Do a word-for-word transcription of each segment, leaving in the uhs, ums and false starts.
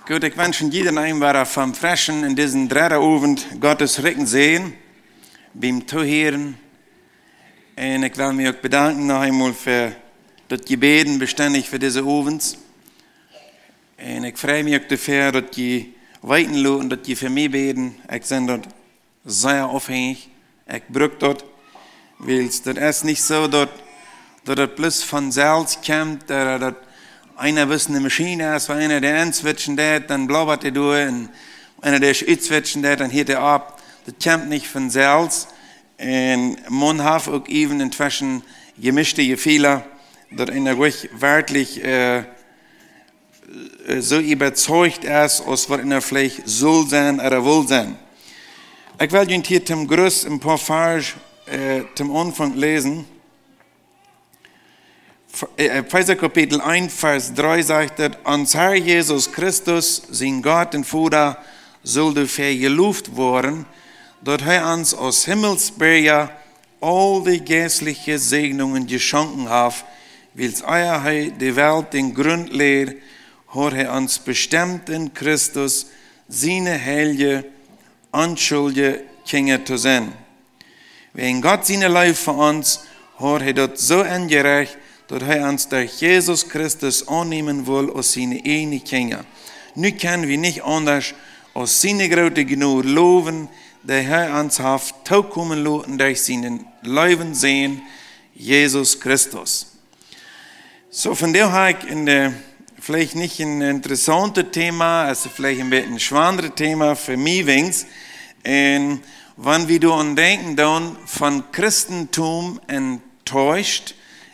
Goot, ekj wensch jieda eenen wada von freschen en disen dredden Owent Gottes rikjen Säajen biem Toohieren. Un ekj well mie uk bedanken noch eemol fa daut jie bäden bestendich fa dise Owents. Un ekj frei mie uk doafäa, daut jie weeten loten, daut jie fa mie bäden. Ekj sie doa sea aufhenjich. Ekj bruck daut, wiels daut es nich soo daut, daut daut bloos von selfst kjemt, daut, daut eena bloos ne Maschien es, wua eena dee aunswitchen deit, dan blabat dee doa, un eena dee ausswitchen deit, dan hieet dee opp. Daut kjemt nich von selfst. Un maun haft uk äwen entweschen jemischte Jefeelen, daut eena ruhig werkjlich, äh, äh, soo äwazeicht es, aus waut eena veleicht sull sennen ooda well sennen. Ekj well junt hia toom Gruss een poa Varsch, äh, toom Aunfank läsen. F-, äh, Efeesa Kapitel eent, Varsch dree sajcht et: "Ons Herr Jesus Christus, sien Gott un Voda, sull doafäa jeloft woaren, daut hee ons aus Himmelsbirja aul de jeistliche Säajnungen jeschonken haft, wiels ea hee de Welt dän Grunt läd, haud hee ons bestemt en Christus, siene heilje, onschuldje Kjinja to sennen. Wäajen Gott siene Leew fa ons haud hee daut soo enjerecht, daut hee ons derch Jesus Christus aunnämen wull aus siene ieejne Kjinja. Nu kjenn wie nich aundasch aus siene groote Jnod lowen, dee hee ons haft tookomen loten derch sienen leewen Sän, Jesus Christus." Soo, vondoag hab ekj een, äh, veleicht nich een interessauntet Thema, es veleicht een bät een schwoaret Thema fa mie weens. Un wan wie doaraun denkjen, dan von Christentum enttäuscht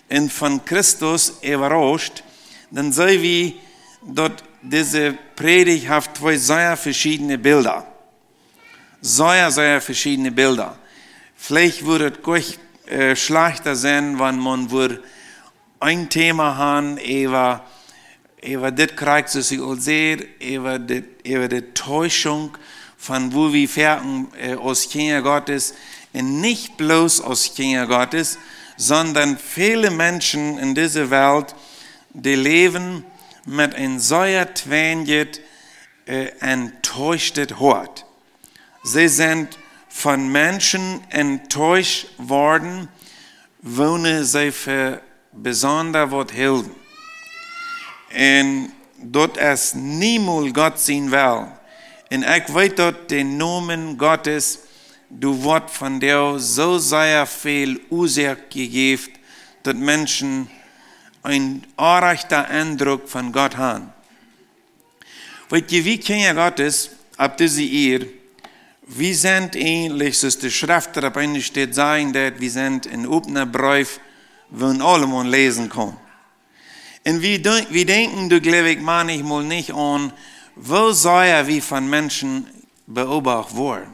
un von Christus äwarauscht, dan seenen wie, daut dise Prädicht haft twee sea veschiedne Bilda. Sea, sea veschiedne Bilda. Veleicht wudd et goa, äh, schlajchta sennen, wan maun wudd een Thema haben äwa, äwa dit Kjriez, soo aus ekj aul säd, äwa de, äwa de Täuschung von woo wie foaken, äh, aus Kjinja Gottes, un nich bloos aus Kjinja Gottes, sonda väle Menschen en dise Welt, dee läwen met een sea tweinjet, äh, enttäuschtet Hoat. See sent von Menschen enttäuscht worden, woone see fa besonda waut hilden. Un daut es niemols Gott sien Well. Un ekj weet, daut de Nomen Gottes, doa woat vondoag soo sea väl Uasoak jejäft, daut Menschen een orrajchta Endruck von Gott haben. Weet jie, wie Kjinja Gottes opp dise Ieed, wie sent eejentlich, soo aus de Schreft opp eene Städ sajcht, daut wie sent een opna Breef, wua aulem aun läsen kaun. Un wie, de-, wie denkjen, doa jleew ekj, maunchmol nich aun, woo sea wie von Menschen beobacht woaren.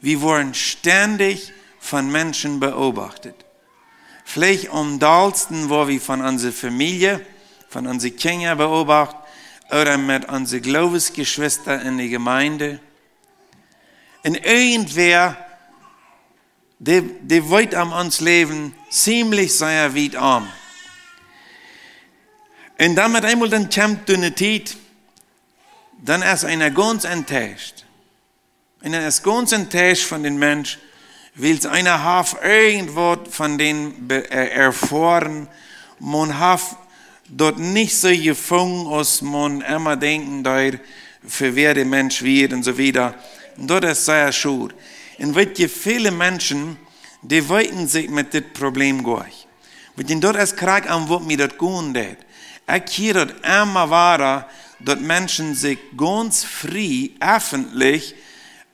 Wie woaren stendich von Menschen beobachtet. Veleicht aum dollsten woa wie von onse Famielje, von onse Kjinja beobacht, ooda met onse Gloowesjeschwista en de Jemeent. Un irjentwäa, dee, dee weet aun ons Läwen ziemlich sea wiet aun. Un dan met eemol dan kjemt doa ne Tiet, dan es eena gaunz enttäuscht. Un dan es gaunz enttäuscht von dän Mensch, wiels eena haft irjentwaut von dän be-, äh, erfoaren, maun haft daut nich soo jefungen, aus maun emma denkjen deed, fa wäa de Mensch wia un soo wieda. Un daut es sea schod. Un weet jie, väle Menschen, dee weeten sikj met dit Problem goa nich. Weet jie, daut es krakjt aun waut mie daut gonen deit. Ekj hia daut emma wada, daut Menschen sikj gaunz frie, effentlich,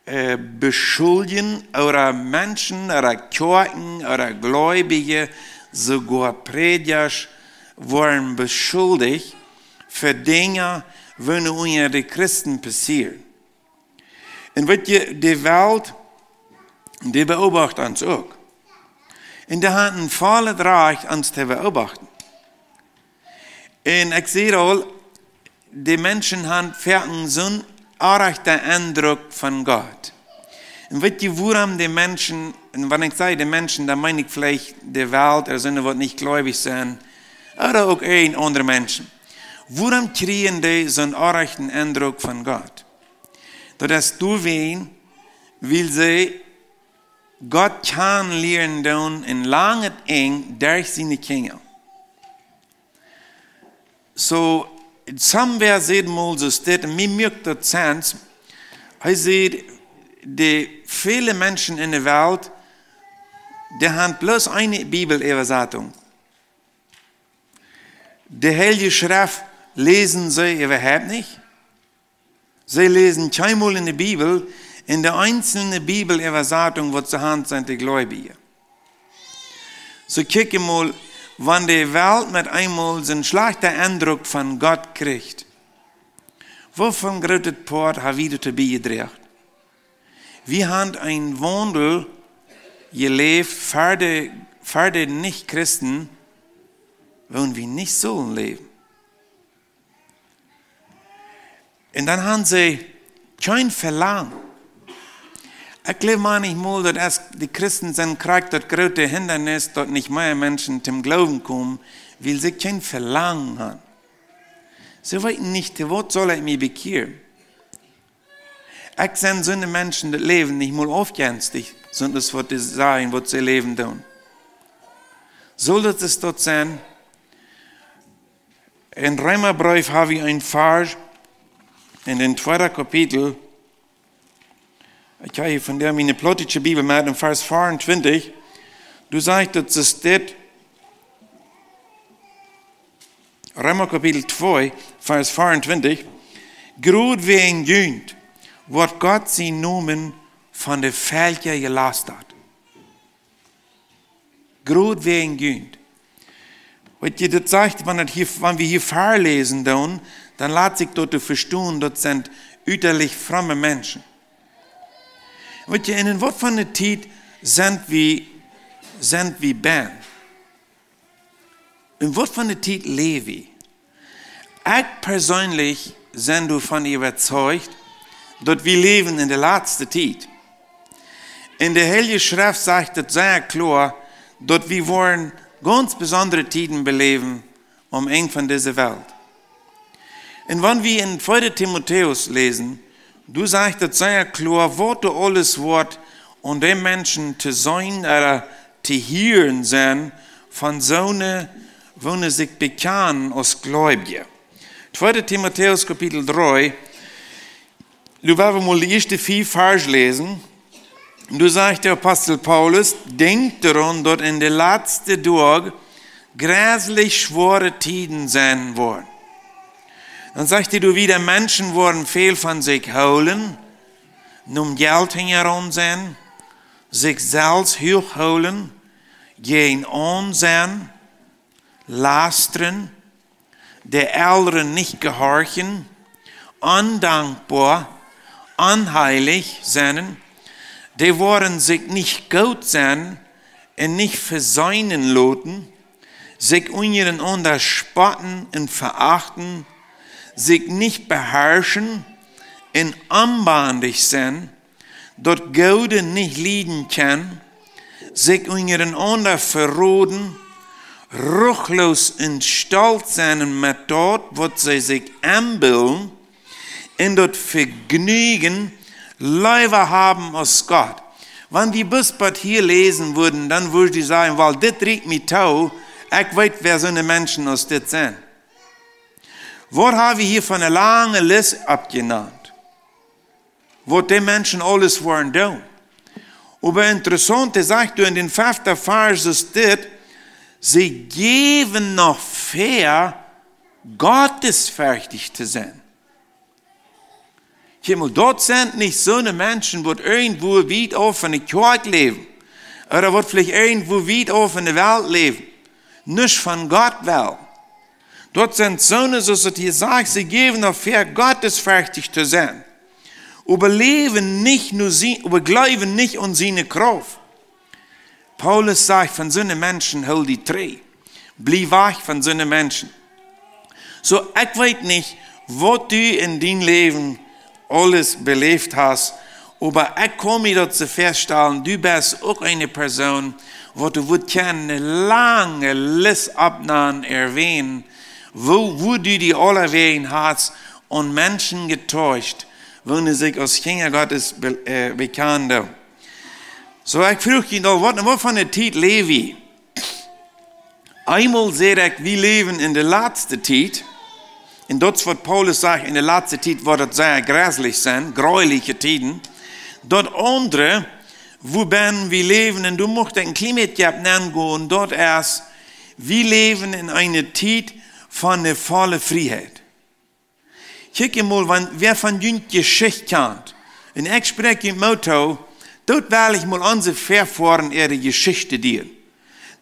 äh, beschuldjen, ooda Menschen, ooda Kjoakjen, ooda Gleubje, soogoa Prädjasch, woaren beschuldicht fa Dinja, waut unja de Christen passieren. Un weet jie, de Welt, dee beobacht ons uk. Un dee haft een vollet Rajcht, ons to beobachten. Un ekj säd aul, de Menschen haben foaken soon orrajchta Endruck von Gott. Un weet jie, wuarom de Menschen, un wan ekj saj de Menschen, dan meen ekj veleicht de Welt, ea sent waut nich gleubich sent, ooda uk irjent aundre Menschen. Wuarom kjrieen dee soon orrajchten Endruck von Gott? Daut es doawäajen, wiel see Gott kjanen lieren doonen en langet Enj derch siene Kjinja. So, somewhere säd mol soo dit, un mie muak daut sense. Hee säd, de väle Menschen en de Welt, dee han bloos eene Bibeläwasatunk. De Heilje Schreft läsen see äwahaupt nich. See läsen kjeenmol en de Bibel, en de eensje Bibeläwasatunk waut see han, sent de Gleubje. So kjikj mol, wan de Welt met eemol soon schlajchten Endruck von Gott kjricht, woo von grootet Poat ha wie doatoo biejedroagen? Wie han een Waundel jeläft ver de, ver de Nich-Christen, woo wie nich sullen läwen. Un dan han see kjeen Velangen. Ekj jleew mau nich mol, daut es, de Christen sent krakjt daut groote Hindanis, daut nich mea Menschen toom Gloowen komen, wiel see kjeen Velangen han. See weeten nich, to waut saul ekj mie bekjieren. Ekj sie soone Menschen, daut Läwen nich mol aufjenstich, sonda waut dee sajen, waut see läwen doonen. Sull daut es daut sennen? En Reemabreef ha wie een Varsch en dän tweeden Kapitel. Ekj hab hia von däm miene plautdietsche Bibel met, en Varsch veeauntwintich. Doa sajcht daut, es dit, Reema Kapitel twee, Varsch veeauntwintich: Groot wäajen junt woat Gott sien Nomen von de Velkja jelastat. Groot wäajen junt. Weetst, daut sajcht, wan, daut hia, wan wie hia väaläsen doonen, dan lat sikj daut to vestonen, daut sent uttalich fromme Menschen. Weetst, un en waut fa eene Tiet sent wie, sent wie bennen? En waut fa eene Tiet läw wie? Ekj perseenlich sie doavon äwazeicht, daut wie läwen en de latste Tiet. En de Heilje Schreft sajcht et sea kloa, daut wie woaren gaunz besondre Tieden beläwen aum Enj von dise Welt. Un wan wie en tweede Timotäus läsen, doa sajcht et sea kloa, waut doa aules woat aun de Menschen to seenen ooda to hieren sennen von soone, woone sikj bekjanen aus Gleubje. Tweede Timotäus Kapitel dree, doa woa wie mol de ieeschte fief Varsch läsen. Doa sajcht de Apostel Paulus: Denkjt doaraun, daut en de latste Doag jreslich schwoare Tieden sennen woaren. Dan sajcht hee doa wieda: Menschen woaren väl von sikj hoolen, nom Jelt hinjaraun sennen, sikj selfst huach hoolen, jäajenaun sennen, lastren, de Elren nich jehorchen, ondankboa, onheilich sennen. Dee woaren sikj nich goot sennen un nich veseenen loten, sikj unjarenaunda spotten un veachten, sikj nich beharschen un onbendich sennen, daut Goode nich lieden kjennen, sikj unjarenaunda veroden, ruchloos un stolt sennen met daut, waut see sikj enbillen, un daut Vejnäajen leewa haben aus Gott. Wan wie bloos waut hia läsen wudden, dan wudd wie sajen: Well, dit rieekjt mie too, ekj weet, wäa soone Menschen aus dit sent. Waut ha wie hia fa eene lange List oppjenant, waut dee Menschen aules woaren doonen? Oba interessaunt, hee sajcht doa en dän feften Varsch es dit: See jäwen noch väa, gottesferchtich to sennen. Kjikj mol, daut sent nich soone Menschen, waut irjentwua wiet auf en de Kjoakj läwen, ooda waut veleicht irjentwua wiet auf en de Welt läwen, nuscht von Gott wellen. Daut sent soone, soo aus et hia sajcht, see jäwen noch väa, gottesferchtich to sennen, oba läwen nich no sie-, oba jleewen nich aun siene Krauft. Paulus sajcht: Von soone Menschen hool die trigj. Bliew wajch von soone Menschen. So, ekj weet nich, waut du en dien Läwen aules beläft hast, oba ekj kaun mie daut soo väastalen, du best uk eene Persoon, waut du wudd kjennen eene lange List oppnanen, erwähnen, Woo, woo du die aulawäajen hast aun Menschen jetäuscht, woo see sikj aus Kjinja Gottes be-, äh, bekjanen. Soo, ekj fruach junt aul, waut, waut fa eene Tiet läw wie? Eemol säd ekj, wie läwen en de latste Tiet. Un daut es waut Paulus sajcht, en de latste Tiet woat et sea jreslich sennen, jresliche Tieden. Daut aundre, woo wie läwen, un du mucht een kjlien bät opp nengonen, daut es, wie läwen en eene Tiet von de volle Frieheit. Kjikj mol, wan, wäa von junt Jeschicht kjant. Un ekj spräakj junt Moot too, doot well ekj mol onse Väafoaren äare Jeschicht dielen.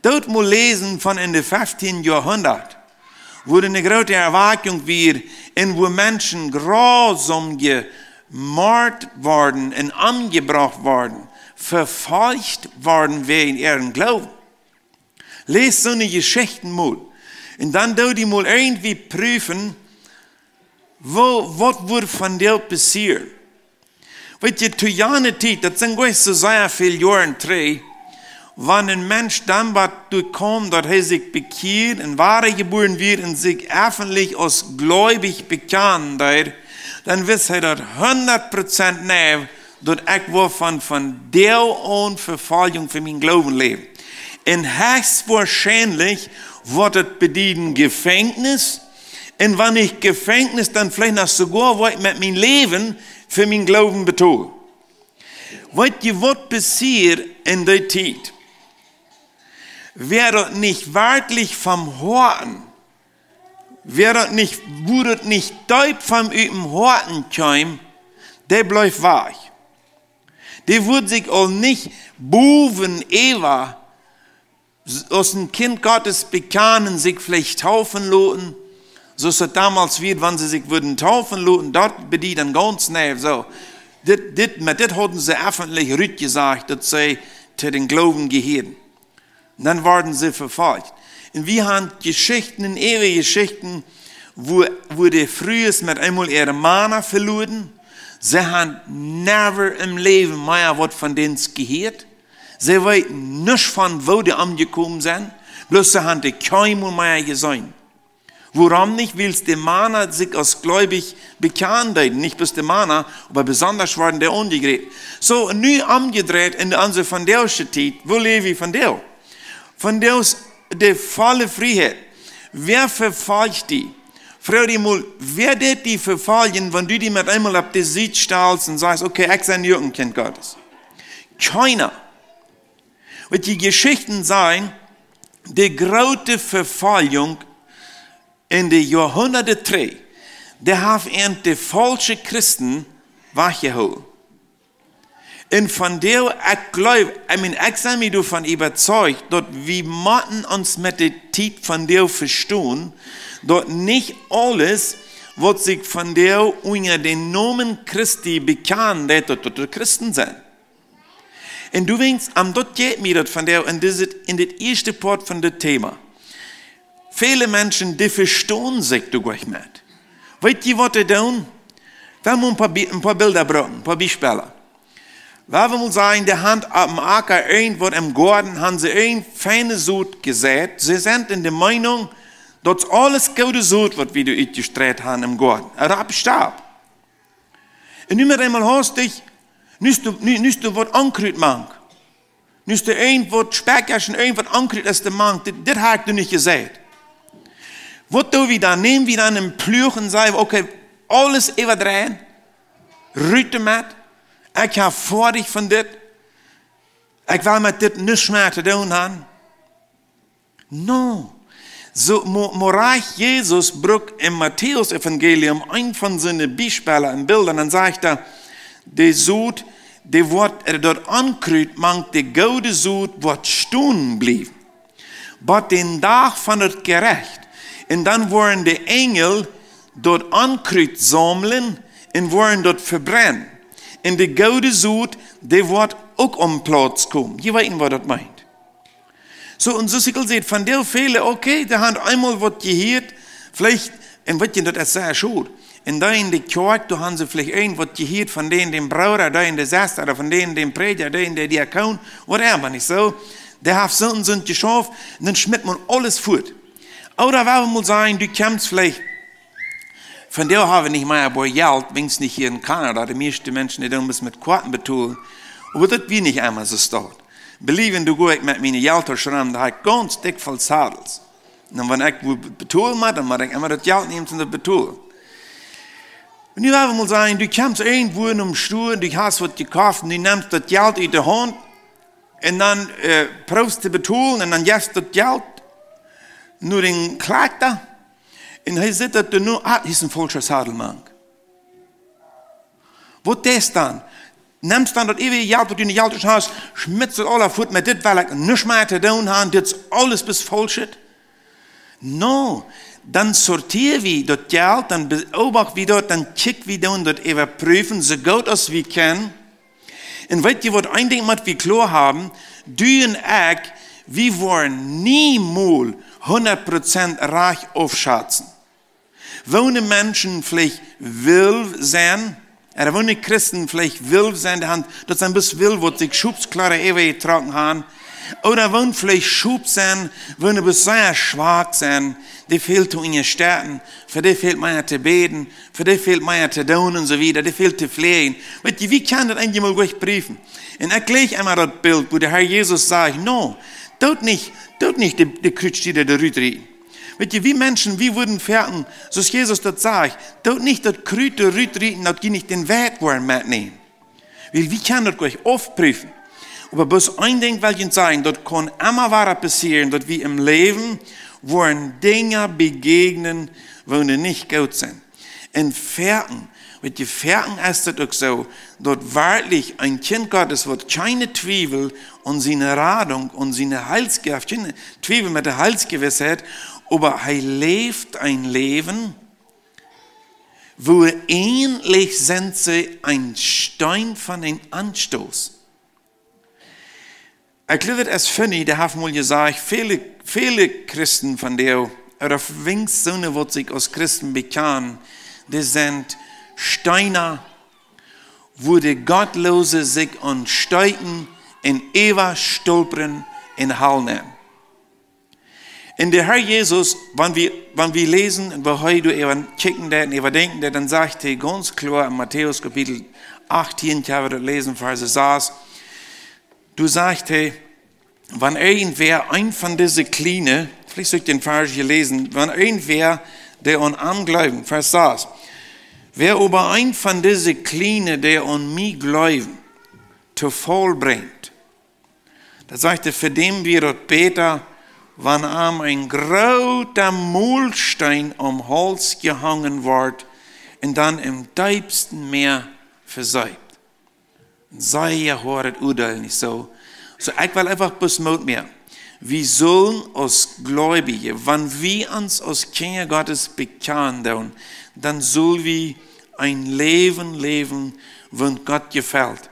Doot mol läsen von en de feftiende Joarhundat, woo doa eene groote Erwakjunk wia un woo Menschen jrausom jemort worden un omjebrocht worden, vefolcht worden wäajen äaren Gloowen. Läs soone Jeschichten mol. Un dan doo die mol irjentwoo prüfen, woo, waut wudd vondoag passieren. Weet jie, to jane Tiet, daut sent goanich soo sea väl Joaren trigj, wan een Mensch dan waut doa kjeem, daut hee sikj bekjieed un wadajebuaren wort un sikj effentlich aus gleubich bekjanen deed, dan wist hee daut hundat Prozent nau, daut ekj woa von, von vondoag aun Vefoljunk fa mienen Gloowen läwen. Un hechstwoascheinlich woat et bedieden Jefenkjnis. Un wan nich Jefenkjnis, dan veleicht noch soogoa woa ekj met mien Läwen fa mienen Gloowen betolen. Weet jie, waut passieet en dee Tiet? Wäa daut nich werkjlich vom Hoaten, wäa daut nich, woo daut nich deep von äa Hoaten kjeem, dee bleef wajch. Dee wudd sikj aul nich bowen äwa, aus een Kjint Gottes bekjanen, sikj veleicht deepen loten, soo aus daut donmols wia, wan see sikj wudden deepen loten, daut bedieden gaunz nau soo. Dit, dit, met dit hauden see effentlich rutjesajcht, daut see to dän Gloowen jehieeden. Dan worden see vefolcht. Un wie haben Jeschichten un äare Jeschichten, woo, woo de Frues met eemol äare Mana veluaren. See haben never em Läwen mea waut von dän jehieet. See weeten nuscht von woo dee omjekomen sent. Bloos see haben dee kjeenmol mea jeseenen. Wuarom nich? Wiels de Mana sikj aus gleubich bekjanen deeden. Nich bloos de Mana, oba besonda worden dee aunjegräpt. Soo, nu omjedreit en onse vondoagsche Tiet, woo läw wie vondoag? Vondoag es de volle Frieheit. Wäa vefolcht die? Froag die mol, wäa deit die vefoljen, wan du die met eemol opp de Sied stalst un sajchst, okay, ekj sie nu een Kjint Gottes? Kjeena. Weet jie, Jeschichten sajen, de groote Vefoljunk en de Joarhundate trigj, dee haft an de faulsche Christen wajchjehoolen. Un vondoag, ekj jleew, I mean, ekj sie mie doavon äwazeicht, daut wie motten ons met de Tiet vondoag vestonen, daut nich aules, waut sikj vondoag unja dän Nomen Christi bekjanen deit, daut, daut dee Christen sent. Un du weetst, aun daut jeit mie daut vondoag en dit, en dit ieeschte Poat von dit Thema. Väle Menschen, dee vestonen sikj doa goanich met. Weet jie, waut dee doonen? Wie haben een poa Bi-, een poa Bilda brucken, een poa Biespels. Wie haben mol sajen, dee haben oppem Acka irjentwaut em Goaden, haben see irjent feine Sot jeseit. See sent en de Meinung, daut es aules goode Sot, waut wie doa utjestreit haben em Goaden. Oba opp Stap. Un nu met eemol hast du, nu es doa, nu, nu es doa waut Onkrut mank. Nu es doa irjentwaut Spekjasch un irjentwaut Onkrut es doa mank. Dit, dit hab ekj doa nich jeseit. Waut doo wie dan? Näm wie dan een Pluach un saj, okay, aules äwadreien. Rut doamet. Ekj hab foadich von dit. Ekj well met dit nuscht mea to doonen haben. No. Soo, mo-, mau rajcht Jesus brukt em Matäus Evangelium eent von siene Biespels un Bilda, un dan sajcht hee, de Sot, dee woat, äh, daut Onkrut mank de goode Sot woat stonen bliewen. Bat dän Dach von daut Jerecht. Un dan woaren de Enjel daut Onkrut saumlen un woaren daut vebrennen. Un de goode Sot, dee woat uk aum Plauz komen. Jie weeten, waut daut meent. Soo, un soo aus ekj aul säd, vondoag väle, okay, dee haben eemol waut jehieet, veleicht, un weet jie, daut es sea schod. Un doa en de Kjoakj, doa haben see veleicht irjentwaut jehieet von dän, dän Brooda, doa en de Sesta, ooda von dän, dän Prädja, doa en de Diakon, whatever, nich soo? Dee haft soo un soo jeschauft, un dan schmitt maun aules fuat. Ooda wie wellen mol sajen, du kjemst veleicht, von doa haben wie nich mea boa Jelt, weens nich hia en Kanada, de mieeschte Menschen, dee doonen bloos met Koaten betolen. Oba daut wia nich emma soo. Staut believe, du, go ekj met miene Jelttasch rom, doa hab ekj gaunz dikj voll Zadels. Un wan ekj woa betolen, dan mott ekj emma daut Jelt nämen, om daut betolen. Un nu wellen wie mol sajen, du kjemst irjentwua en een Stua, du hast waut jekoft, un du nemst daut Jelt ut de Haunt, un dan äh, proowst to betolen, un dan jefst daut Jelt no dän Kjlakta, un hee sitt daut doa nu, ah, hia es een faulscha Zadel mank. Waut deist dan? Nemst dan daut eewje Jelt, waut du en de Jelttasch hast, schmietst daut aula fuat, met dit well ekj nuscht mea to doonen haben, dit es aules bloos faulschet. No, dan sortieed wie daut Jelt, dan beobacht wie daut, dan kjikj wie, doonen daut äwaprüfen, soo goot aus wie kjennen. Un weet jie waut, een Dinkj mott wie kloa haben, du un ekj, wie woaren niemols hundat Prozent rajcht aufschazen. Woone Menschen veleicht Wilf sent, ooda woone Christen veleicht Wilf sent, dee han, daut sent bloos Wilf, waut sikj Schopskjleeda äwajetrocken han, ooda woone veleicht Schop sent, woone bloos sea schwak sent, dee fält to unjastetten, fa dee fält mea to bäden, fa dee fält mea to doonen un soo wieda, dee fält to fläajen. Weet jie, wie kjennen daut eemol goot prüfen? Un ekj jlikj emma daut Bilt, wua de Herr Jesus sajcht, no, doot nich, doot nich de, de Krutstieda doa rutrieten. Weet jie, wie Menschen, wie wudden foaken, soo aus Jesus daut sajcht, doot nich daut Krut doa rutrieten, daut jie nich dän Wajch woaren metnämen. Wiels wie kjennen daut goot aufprüfen. Oba bloos een Dinkj well ekj sajen, daut kaun emma wada passieren, daut wie em Läwen woaren Dinja bejäajnen, waut nich goot sent. Un foaken, weet jie, foaken es daut uk soo, daut werkjlich een Kjint Gottes, waut kjeene Twiewel aun siene Radunk, aun siene Heilsjewissheit, kjeene Twiewel met de Heilsjewissheit, oba hee läft een Läwen, wua eejentlich sent see een Steen von een Aunstoot. Ekj jleew, daut es funny, dee haft mol jesajcht, väle, väle Christen von dee, ooda weens soone, waut sikj aus Christen bekjanen, dee sent Steena, wua de Gottloose sikj aun steeten un äwa stolpren un hal nämen. Un de Herr Jesus, wan wie, wan wie läsen, un wan hee doa äwa kjikjen deit un äwa denkjen deit, dan sajcht hee gaunz kloa en Matäus Kapitel achtieen, kjenn wie daut läsen, Varsch sas, doa sajcht hee, wan irjentwäa een von dise Kjliene, veleicht sull ekj dän Varsch läsen, wan irjentwäa, dee aun am jleewen, Varsch sas, wäa oba een von dise Kjliene, dee aun mie jleewen, to Faul brinjt, daut sajcht hee, fa däm wia daut bäta, wan am een groota Molsteen aum Hauls jehongen woat un dan em deepsten Mäa veseept. Sea hoadet Urdeel, nich soo? Soo, ekj well eefach bloos Moot moaken. Wie sellen aus Gleubje, wan wie ons aus Kjinja Gottes bekjanen doonen, dan sell wie een Läwen läwen, waut Gott jefelt.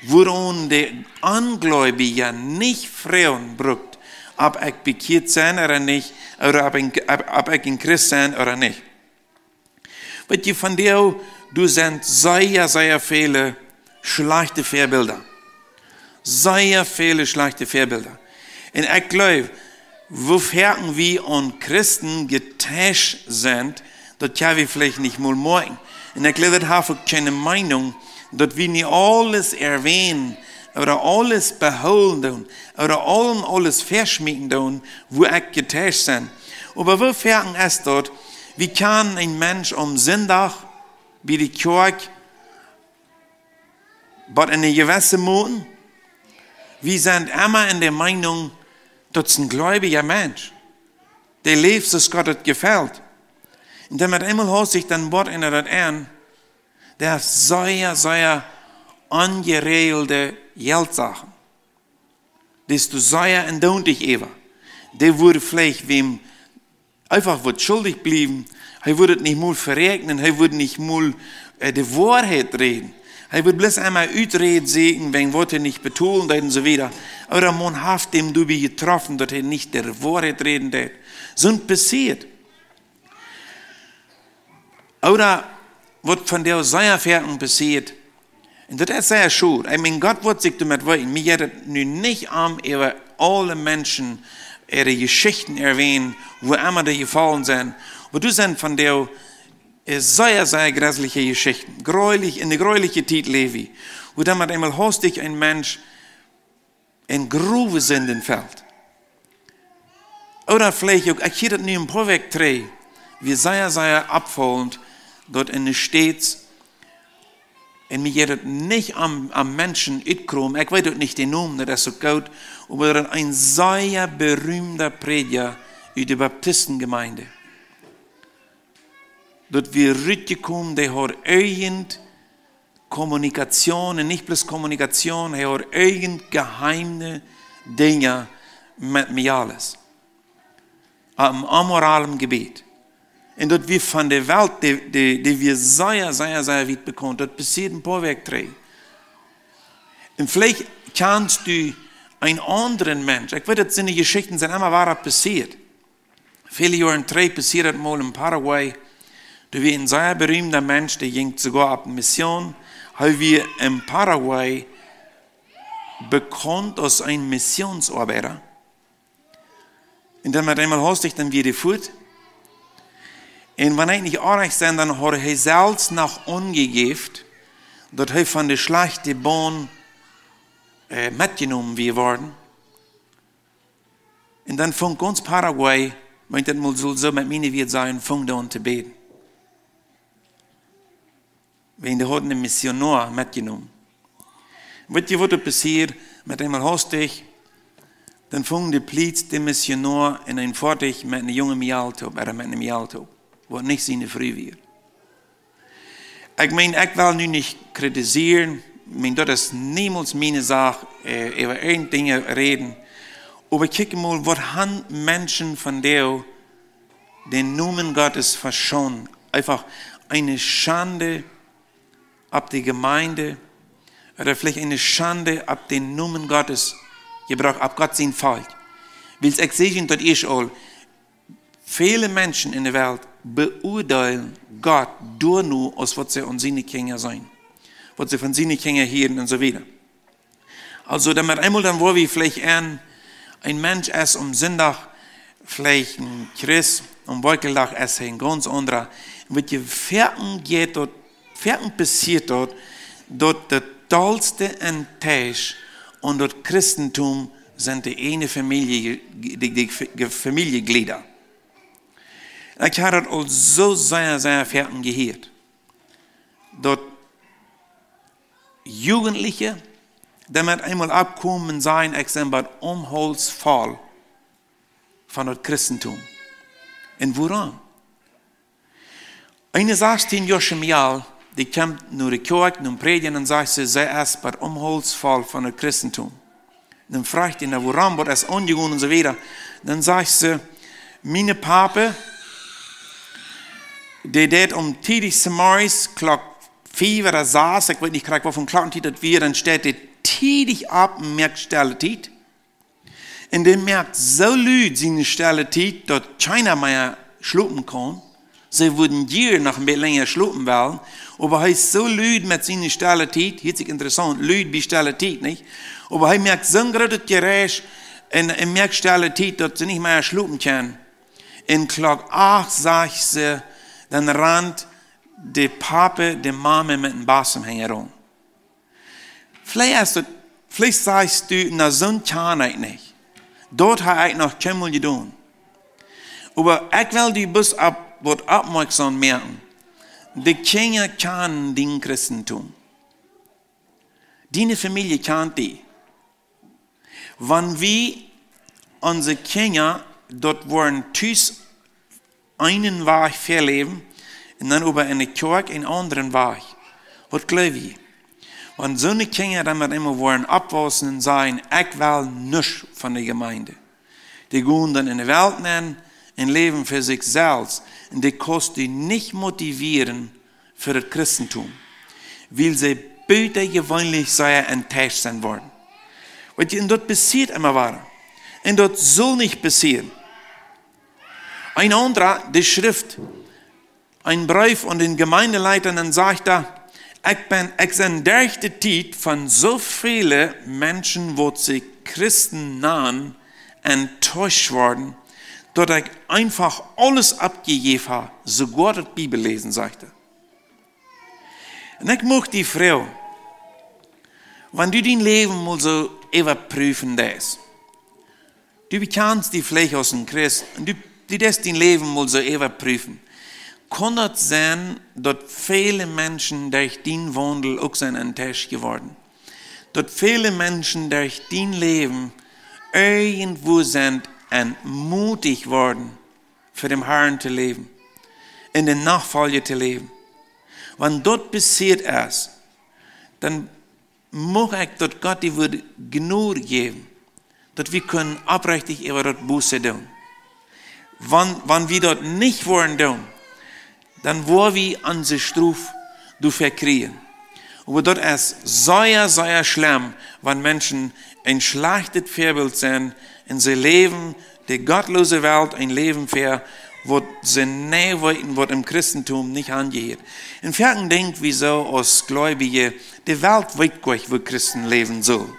Wuaraun de Ongleubje nich froagen brukt, auf ekj bekjieet sie ooda nich, ooda auf ekj, auf, auf ekj een Christ sie ooda nich. Weet jie, von dee, doa sent sea, sea väle schlajchte Väabilda. Sea väle schlajchte Väabilda. Un ekj jleew, woo foaken wie aun Christen jeteischt sent, daut kjenn wie veleicht nich mol moakjen. Un ekj jleew, daut haft uk kjeene Meenunk, daut wie nich aules erwähnen, ooda aules behoolen doonen, ooda aulem aules veschmieten doonen, wua ekj jeteischt sie. Oba woo foaken es daut, wie kjanen een Mensch aum Sindach bie de Kjoakj, oba en eene jewesse Moot, wie sent emma en de Meenunk, daut es een gleubja Mensch, dee läft soo aus Gott daut jefelt. Un dan met eemol haft sikj dan waut en daut aun, dee haft sea, sea onjeräajelde Jeltsachen. Dee es doa sea endoont äwa. Dee wudd veleicht wäm eefach waut schuldich bliewen. Hee wudd daut nich mol veräakjnen, hee wudd nich mol äh, de Woarheit räden. Hee wudd bloos emol Uträd sieekjen, wäajen waut hee nich betolen deed un soo wieda. Ooda maun haft däm doabie jetroffen, daut hee nich de Woarheit räden deed. Soont passieet. Ooda waut von dee sea foaken passieet, un daut es sea schod. Ekj meen, Gott woat sikj doamet weeten. Mie jeit daut nu nich aun, äwa aule Menschen äare Jeschichten erwähnen, wua emma dee jefollen sent. Oba doa sent von dee, äh, sea, sea jresliche Jeschichten. Jreslich, enne jresliche Tiet läw wie. Wua dan met eemol haustich een Mensch en growe Sinden felt. Ooda veleicht uk, ekj hia daut nu een poa Wäakj trigj, wia sea, sea oppfaulent, daut enne States, un mie jeit daut nich om, om Menschen utkromen, ekj weet uk nich dän Nomen, daut es uk goot, oba daut een sea berühmta Prädja ut de Baptistengemeinde, daut wia rutjekomen, dee haud irjent Kommunikation, un nich bloos Kommunikation, hee haud irjent jeheime Dinja met Mijalis. Aum amoralet Jebiet. Un daut wia von de Welt, dee, dee, dee wia sea, sea, sea wiet bekaunt. Daut passieed een poa Wäakj trigj. Un veleicht kjanst du een aundren Mensch. Ekj weet, daut soone Jeschichten sent emma wada passieet. Väle Joaren trigj passieed daut mol en Paraguay. Doa wia een sea berühmta Mensch, dee jinkj soogoa opp ne Mission. Hee wia en Paraguay bekaunt aus een Missionsoabeida. Un dan met eemol haustich dan wia dee fuat. Un wan ekj nich orrajcht sie, dan haud hee selfst noch aunjejäft, daut hee von de schlajchte Bahn, äh, metjenomen wia worden. Un dan funk gaunz Paraguay, wan ekj daut mol sull soo met miene Wieed sajen, funk dan aun to bäden. Wäajen dee hauden een Missionoa metjenomen. Weet jie, waut doa passieed? Met eemol haustich, dan funk de Plieets dän Missionoa en een Foatich met ne junge Mejal toop, ooda met ne Mejal toop, waut nich siene Fru wia. Ekj meen, ekj well nu nich kritisieren, ekj meen, daut es niemols miene Sach, äh, äwa irjent Dinja räden. Oba kjikj mol, waut han Menschen von dee dän Nomen Gottes veschoont. Eefach eene Schand opp de Jemeent, ooda veleicht eene Schand opp dän Nomen Gottes jebrocht, opp Gott sien Volkj. Wiels ekj saj junt daut ieescht aul, väle Menschen enne Welt beuadeelen Gott doano, aus waut see aun siene Kjinja seenen, waut see von siene Kjinja hieren un soo wieda. Aulsoo, dan met eemol dan woa wie veleicht en, een Mensch es aum Sindach veleicht een Christ, aum Woakjeldach es hee een gaunz aundra. Un waut je foaken jeit daut, foaken passieet daut, daut de dollste Enttäuschung aun daut Christentum sent de eene Famielje, de, de, de Famieljeglieda. Ekj hab daut aul soo sea, sea foaken jehieet, daut Jugendliche dan met eemol oppkomen un sajen: "Ekj sie bie Omholz voll von daut Christentum." Un wuarom? Eene sastieenjoasche Mejal, dee kjemt no de Kjoakj, no Prädjen, un sajcht see, see es bie Omholz voll von daut Christentum. Dan froagt hee: "Na, wuarom, waut es aunjegonen?" un soo wieda. Dan sajcht see: "Mien Papa, dee deit om tiedich zemorjes, Klock fief ooda sas, ekj weet nich krakjt, waut fa Klockentiet daut wia, dan steit dee tiedich opp un moakt Stelle Tiet. Un dee moakt soo lud siene Stelle Tiet, daut kjeena mea schlopen kaun. See wudden jieren noch een bät lenja schlopen wellen, oba hee es soo lud met siene Stelle Tiet, hieet sikj interessaunt, lud bie Stelle Tiet, nich? Oba hee moakt soon grootet Jeräusch un, un moakt Stelle Tiet, daut see nich mea schlopen kjennen." Un Klock acht, sajcht see, dan rant de Papa de Mame met een Basem hinjaraun. Veleicht es daut, veleicht sajchst du: "Na, soon kjan ekj nich. Daut hab ekj noch kjeenmol jedonen." Oba ekj well die bloos opp waut oppmoakjsom moaken. De Kjinja kjanen dien Christentum. Diene Famielje kjant die. Wan wie onse Kjinja daut woaren tus eenen Wajch väaläwen un dan oba enne Kjoakj een aundren Wajch, waut jleew jie? Wan soone Kjinja dan met eemol woaren oppwaussen un sajen: "Ekj well nuscht von de Jemeent." Dee gonen dan enne Welt nenn un läwen fa sikj selfst. Un dee kaust du nich motivieren fa daut Christentum, wiels see butajeweenlich sea enttäuscht sennen woaren. Weet jie, un daut passieet emma wada. Un daut saul nich passieren. Een aundra, dee schrift een Breef aun dän Jemeenteleiter un dan sajcht hee: "Ekj ben, ekj sie derch de Tiet von soo väle Menschen, waut sikj Christen nanen, enttäuscht worden, daut ekj eefach aules aufjejäft hab, soogoa daut Bibelläsen, sajcht hee. Un ekj mucht die froagen, wan du dien Läwen mol soo äwaprüfen deist, du bekjanst die veleicht aus een Christ un du, du deist dien Läwen mol soo äwaprüfen, kaun daut sennen, daut väle Menschen derch dien Waundel uk sent enttäuscht jeworden? Daut väle Menschen derch dien Läwen irjentwua sent entmutigt worden, fa däm Harn to läwen, en de Nofolj to läwen? Wan daut passieet es, dan mucht ekj daut Gott die wudd Jnod jäwen, daut wie kjennen oprechtich äwa daut Buße doonen. Wan, wan wie daut nich woaren doonen, dan woa wie onse Strof doafäa kjrieen. Oba daut es sea, sea schlemm, wan Menschen een schlajchtet Väabilt sent un see läwen de gottloose Welt een Läwen väa, waut see nich weeten, waut em Christentum nich aunjehieet. Un foaken denkj wie soo aus Gleubje, de Welt weet goanich, woo Christen läwen sellen.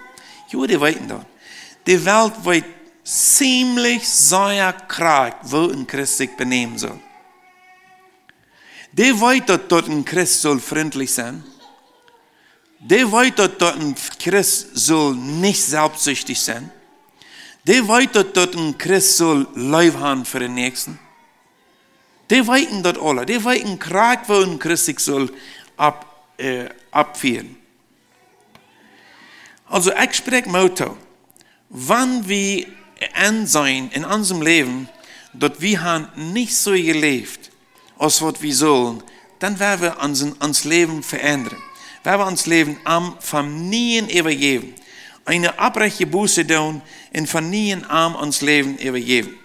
Jo, dee weeten daut. De Welt weet ziemlich sea krakjt, woo een Christ sikj benämen saul. Dee weet daut, daut een Christ saul frintlich sennen. Dee weet daut, daut een Christ saul nich selfstsichtich sennen. Dee weet daut, daut een Christ saul Leew haben fa dän Näakjsten. Dee weeten daut aula. Dee weeten krakjt, woo een Christ sikj saul opp-, äh, oppfieren. Aulsoo, ekj spräakj Moot too. Wan wie enseenen en onsem Läwen, daut wie haben nich soo jeläft, aus waut wie sullen, dan woa wie ons, ons Läwen veendren. Woa wie ons Läwen am von nieen äwajäwen. Eene oprechte Buße doonen un von nieen am ons Läwen äwajäwen.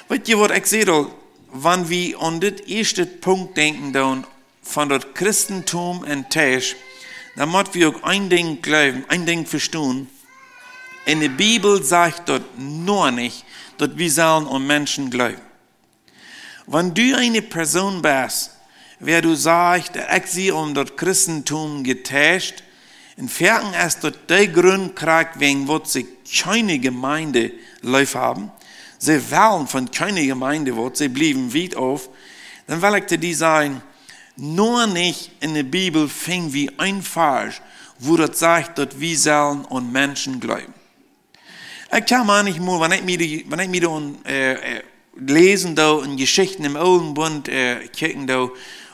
Weet jie waut ekj säd aul, wan wie aun dit ieeschte Punkt denkjen doonen, von daut Christentum enttäuscht, dan mott wie uk een Dinkj jleewen, een Dinkj vestonen. En de Bibel sajcht daut noch nich, daut wie sellen aun Menschen jleewen. Wan du eene Persoon best, wäa du sajchst, daut ekj sie aun daut Christentum jetäuscht, un foaken es daut de Grunt krakjt wäajen waut see kjeene Jemeent leef haben, see wellen von kjeene Jemeent waut, see bliewen wiet auf, dan well ekj to die sajen, noch nich en de Bibel finj wie een Varsch, wua daut sajcht, daut wie sellen aun Menschen jleewen. Ekj kaun mie noch mol, wan ekj mie de, wan ekj mie de, äh, äh, läsen doo un Jeschichten em Oolen Bunt, äh, kjikjen doo,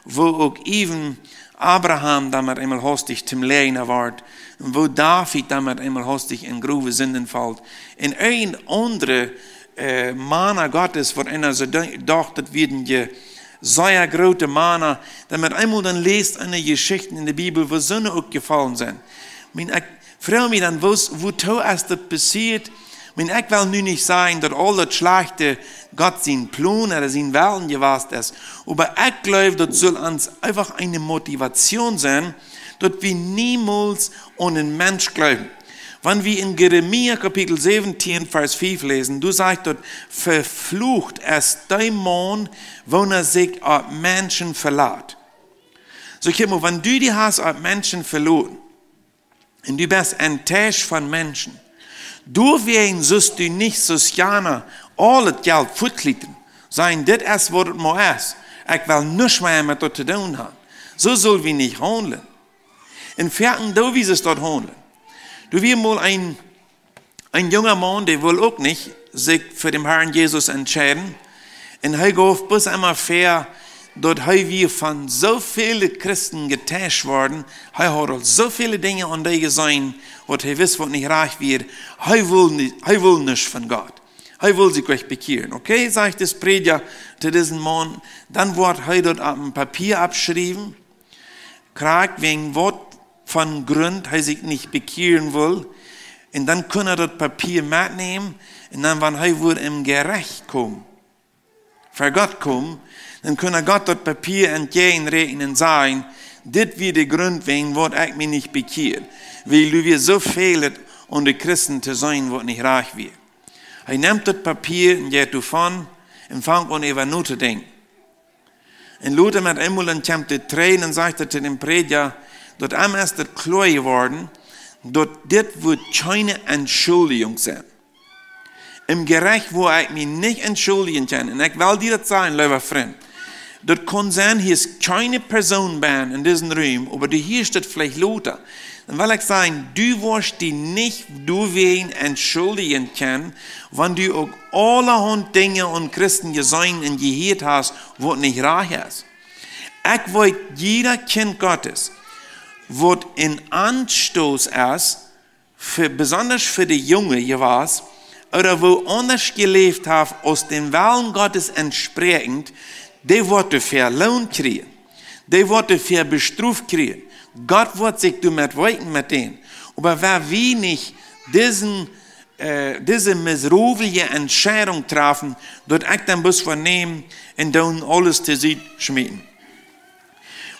woo uk äwen Abraham doamet eemol hastich toom Läajna wort, un woo David doamet eemol hastich en grove Sinden felt, un irjent aundre, äh, Mana Gottes, waut eena soo de-, docht, daut wieren je sea groote Mana, doamet eemol dan läst eena Jeschichten en de Bibel, woo soone uk jefollen sent. Ekj meen, ekj froag mie dan, woo, wootoo es daut passieet? Ekj meen, ekj well nu nich sajen, daut aul daut Schlajchte Gott sien Plon ooda sien Wellen jewast es. Oba ekj jleew, daut saul ons eefach eene Motivation sennen, daut wie niemols aun een Mensch jleewen. Wan wie en Jeremia Kapitel säwentieen, Varsch fief läsen, doa sajcht daut, "Veflucht es dee Maun, woona sikj opp Menschen velat." Soo, kjikj mol, wan du die hast opp Menschen veloten, un du best enttäuscht von Menschen, doawäajen sust du nich soo jearn aul daut Jelt fuatlieten, sajen, "Dit es waut et mau es, ekj well nuscht mea met daut to doonen haben." Soo sull wie nich haundlen. Un foaken doo wie daut haundlen. Doa wia mol een, een junga Maun, dee wull uk nich sikj fa dän Harn Jesus entscheiden. Un hee jeef bloos emma väa, daut hee wia von soo väle Christen jetäuscht worden. Hee haud aul soo väle Dinja aun dee jeseenen, waut hee wist, waut nich rajcht wia. Hee wull nich, hee wull nuscht von Gott. Hee wull sikj nich bekjieren. "Okay", sajcht de Prädja to disen Maun, "dan woat hee daut opp een Papia aufschriewen, krakjt wäajen waut fa Grunt hee sikj nich bekjieren wull. Un dan kunn hee daut Papia metnämen. Un dan, wan hee wudd em Jerecht komen, ver Gott komen, dan kunn hee Gott daut Papia entjäajenräakjen un sajen, 'Dit wia de Grunt, wäajen waut ekj mie nich bekjieed. Wiels doa wia soo väl aun de Christen to seenen, waut nich rajcht wia.'" Hee nemt daut Papia un jeit doavon un fangt aun, äwa notodenkjen. Un lota met eemol dan kjemt hee trigj un sajcht daut to dän Prädja, daut am es daut kloa jeworden, daut dit wudd kjeene Entschuldjunk sennen. Em Jerecht woa ekj mie nich entschuldjen kjennen. Un ekj well die daut sajen, leewa Frint. Daut kaun sennen, hia es kjeene Persoon bie en disen Rum, oba du hieescht daut veleicht lota. Dan well ekj sajen, du woascht die nich doawäajen entschuldjen kjennen, wan du uk aulahaunt Dinja aun Christen jeseenen un jehieet hast, waut nich rajcht es. Ekj weet, jieda Kjint Gottes, waut een Aunstoß es, fa, besonda fa de Junge jewast, ooda woo aundasch jeläft haft aus däm Wellen Gottes entspräakjent, dee woat doafäa Loon kjrieen. Dee woat doafäa Strof kjrieen. Gott woat sikj doamet weeten met dän. Oba wan wie nich disen, äh, dise miserabele Entscheidunk träfen, daut ekj dan bloos vernäm un dan aules to Sied schmieten.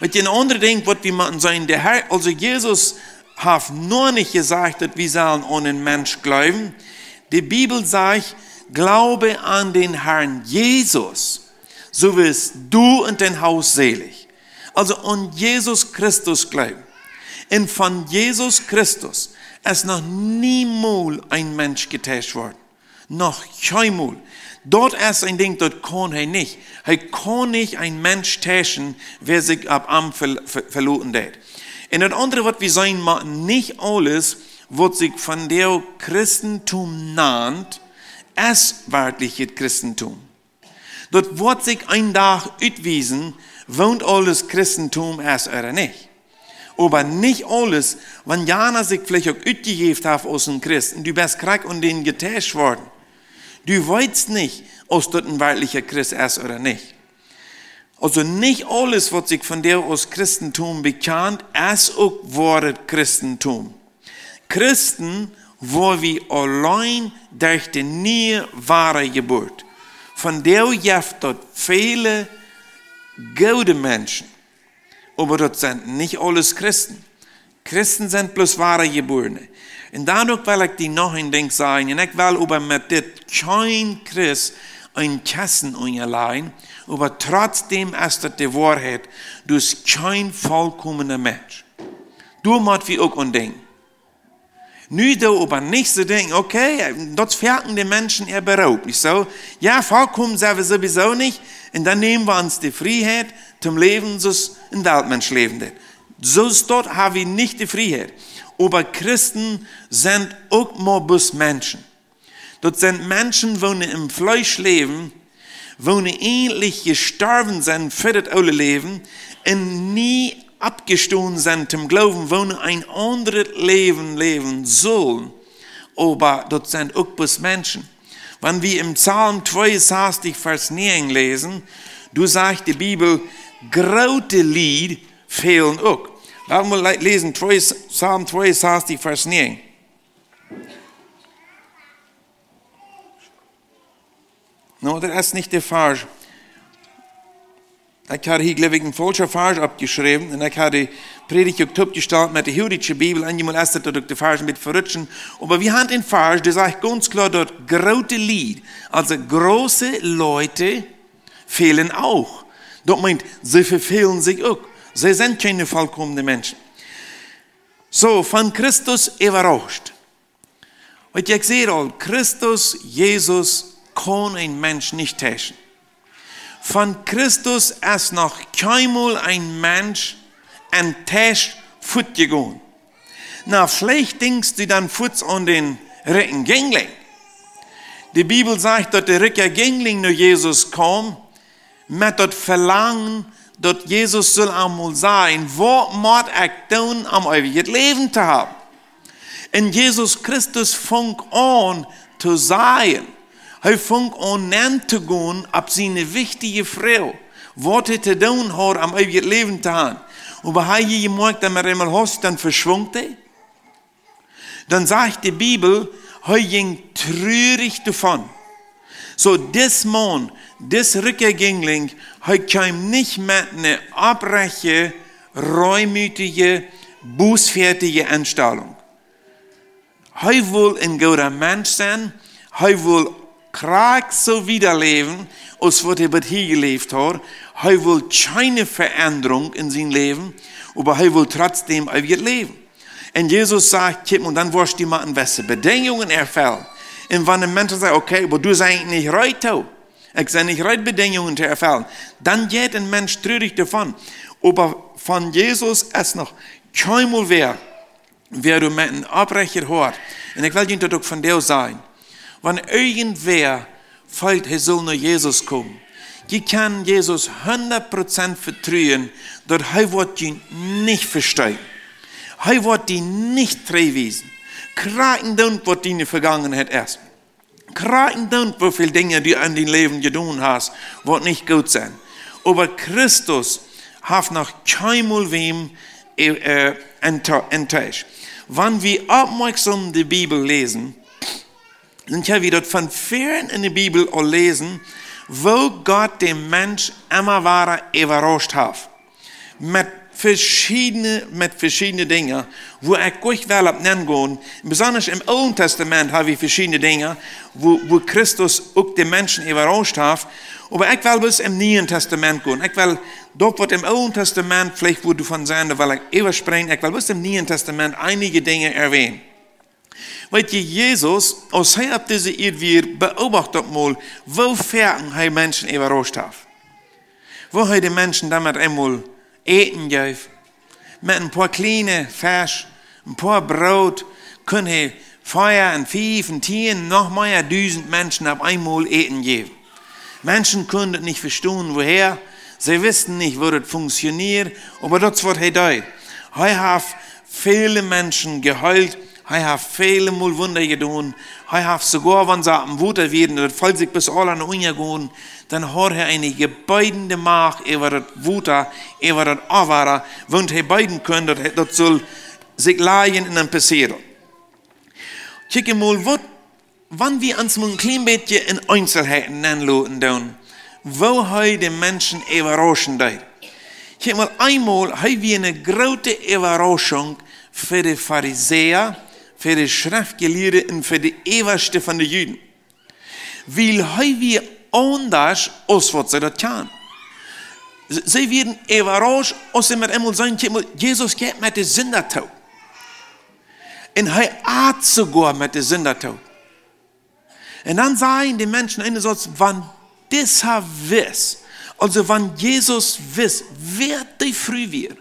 Weet jie, een aundret Dinkj, waut wie motten seenen, de Herr, aulsoo Jesus haft noch nich jesajcht, daut wie sellen aun een Mensch jleewen. De Bibel sajcht, glaube an den Herrn Jesus, so wirst du und dein Haus selig. Aulsoo aun Jesus Christus jleewen. Un von Jesus Christus es noch niemols een Mensch jeteischt worden. Noch kjeenmol. Daut es een Dinkj, daut kaun hee nich. Hee kaun nich een Mensch teischen, wäa sikj opp am ver-, ver-, veloten deed. Un daut aundre, waut wie seenen motten, nich aules, waut sikj vondoag Christentum nant, es werkjlich daut Christentum. Daut woat sikj een Dach utwiesen, waut aules Christentum es ooda nich. Oba nich aules, wan jana sikj veleicht uk utjejäft haft aus een Christ, un du best krakjt aun dän jeteischt worden. Du weetst nich, aus daut een werkjlicha Christ es ooda nich. Aulsoo nich aules, waut sikj vondoag aus Christentum bekjant, es uk woaret Christentum. Christen woa wie auleen derch de niee Wadajeburt. Vondoag jeft daut väle goode Menschen, oba daut sent nich aules Christen. Christen sent bloos Wadajebuarne. Un dan uk well ekj die noch een Dinkj sajen, un ekj well oba met dit kjeen Christ een Kjessen unjalajen, oba trotzdäm es daut de Woarheit, du best kjeen volkomna Mensch. Du motst wie uk aun denkjen. Nu doo oba nich soo denkjen, okay, daut foaken de Menschen äa Beruf, nich soo? Jo, volkomen sent wie sowieso nich. Un dan näm wie ons de Frieheit toom läwen, soo aus een Weltmensch läwen deit. Soo es daut, ha wie nich de Frieheit. Oba Christen sent uk mau bloos Menschen. Daut sent Menschen, woone em Fleesch läwen, woone eejentlich jestorwen sent fa daut oole Läwen un nie oppjestonen sent toom Gloowen, woone een aundret Läwen läwen sullen. Oba daut sent uk bloos Menschen. Wan wie em Psalm tweeunsastich, Varsch näajen läsen, doa sajcht de Bibel, groote Lied fälen uk. Lot mol le-, läsen, twee, Psalm tweeunsastich, Varsch näajen. No, daut es nich de Varsch. Ekj haud hia, jleew ekj, een faulschen Varsch oppjeschräwen. Un ekj haud de Prädicht uk toopjestalt met de huadige Bibel. Eenjemol es daut, daut uk de Varsch een bät verrutschen. Oba wie haben een Varsch, dee sajcht gaunz kloa, daut groote Lied, aulsoo große Leute fehlen auch. Daut meent, see vefälen sikj uk. See sent kjeene volkomne Menschen. Soo, von Christus äwarauscht. Waut ekj säd aul, Christus Jesus kaun een Mensch nich teischen. Von Christus es noch kjeenmol een Mensch enttäuscht fuatjegonen. Na, veleicht denkjst du dan fuaz aun dän rikjen Jinjling. De Bibel sajcht, daut de rikja Jinjling no Jesus kjeem, met daut Velangen, daut Jesus sull am mol sajen, waut mott ekj doonen, om eewjet Läwen to haben? Un Jesus Christus funk aun to sajen, hee funk aun nenn to gonen opp siene wichtje Froag, waut hee to doonen haud, om eewjet Läwen to haben. Oba hee haud jemoakjt, daut met eemol haud, dan veschwunk hee. Dan sajcht de Bibel, hee jinkj trurich doavon. Soo, dis Maun, dis rikja Jinjling, hee kjeem nich met eene opprechte, reumotje, bußfertige Enstalunk. Hee wull een gooda Mensch sennen, hee wull krakjt soo wieda läwen, aus waut hee bat hia jeläft haud. Hee wull kjeene Veendrunk en sien Läwen, oba hee wull trotzdäm eewjet Läwen. Un Jesus sajcht, kjikj mol, dan woascht du motten jewesse Bedinjungen erfellen. Un wan een Mensch sajcht: "Okay, oba du best nich reed too, ekj sie nich reed, Bedinjungen to erfellen", dan jeit een Mensch trurich doavon. Oba von Jesus es noch kjeenmol wäa, wäa doa met een oprechtet Hoat. Un ekj well junt daut uk vondoag sajen. Wan irjentwäa feelt, hee saul no Jesus komen, jie kjennen Jesus hundat Prozent vetruen, daut hee woat die nich vesteenen. Hee woat die nich trigjwiesen. Krakjt endoont, waut diene Vegangenheit es. Krakjt endoont, woo väl Dinja du en dien Läwen jedonen hast, waut nich goot sent. Oba Christus haft noch kjeenmol wäm, äh, ento-, enttäuscht. Wan wie oppmoakjsom de Bibel läsen, dan kjenn wie daut von väaren en de Bibel aul läsen, woo Gott dän Mensch emma wada äwarauscht haft. Met veschiedne, met veschiedne Dinja, wua ekj nich well opp nengonen. Besonda em Oolen Tastament ha wie veschiedne Dinja, wua, wua Christus uk de Menschen äwarauscht haft. Oba ekj well bloos em Nieen Tastament gonen. Ekj well daut, waut em Oolen Tastament veleicht, wua du von sent, doa well ekj äwasprinjen. Ekj well bloos em Nieen Tastament eenje Dinja erwänen. Weet jie, Jesus, aus hee opp dise Ieed wia, beobacht daut mol, woo foaken hee Menschen äwarauscht haft. Woo hee de Menschen doamet eemol Äten jeef. Met een poa kjliene Fesch, een poa Broot, kunn hee fia un fief un tieen, noch mea dusent Menschen opp eemol Äten jäwen. Menschen kunnen daut nich vestonen, woohäa. See wisten nich, woo daut funktioniert, oba daut es, waut hee deed. Hee haft väle Menschen jeheelt, hee haft väle mol Wunda jedonen, hee haft soogoa, wan see opp em Wota wieren, daut Volkj sikj bloos aula no unja jinkj, dan haud hee eene jebeedende Macht äwa daut Wota, äwa daut Wota, wua hee beeden kunn, daut hee, daut sull sikj lajen un dan passieren. Kjikj mol, waut, wan wie ons mol een kjlien bät en Eenselheiten nenloten doonen, woo hee de Menschen äwarauschen deed. Kjikj mol, eemol, hee wia eene groote Äwarauschunk fa de Farisäa, fa de Schreftjelieede un fa de Äwaste von de Juden. Wiels hee wia aundasch aus waut see daut kjanen. See, see wieren äwarauscht, aus see met eemol seenen, kjikj mol, Jesus jeit met de Sinda toop. Un hee at soogoa met de Sinda toop. Un dan sajen de Menschen eenes Sauz: "Wan disa wist, aulsoo wan Jesus wist, wäa dee Fru wia,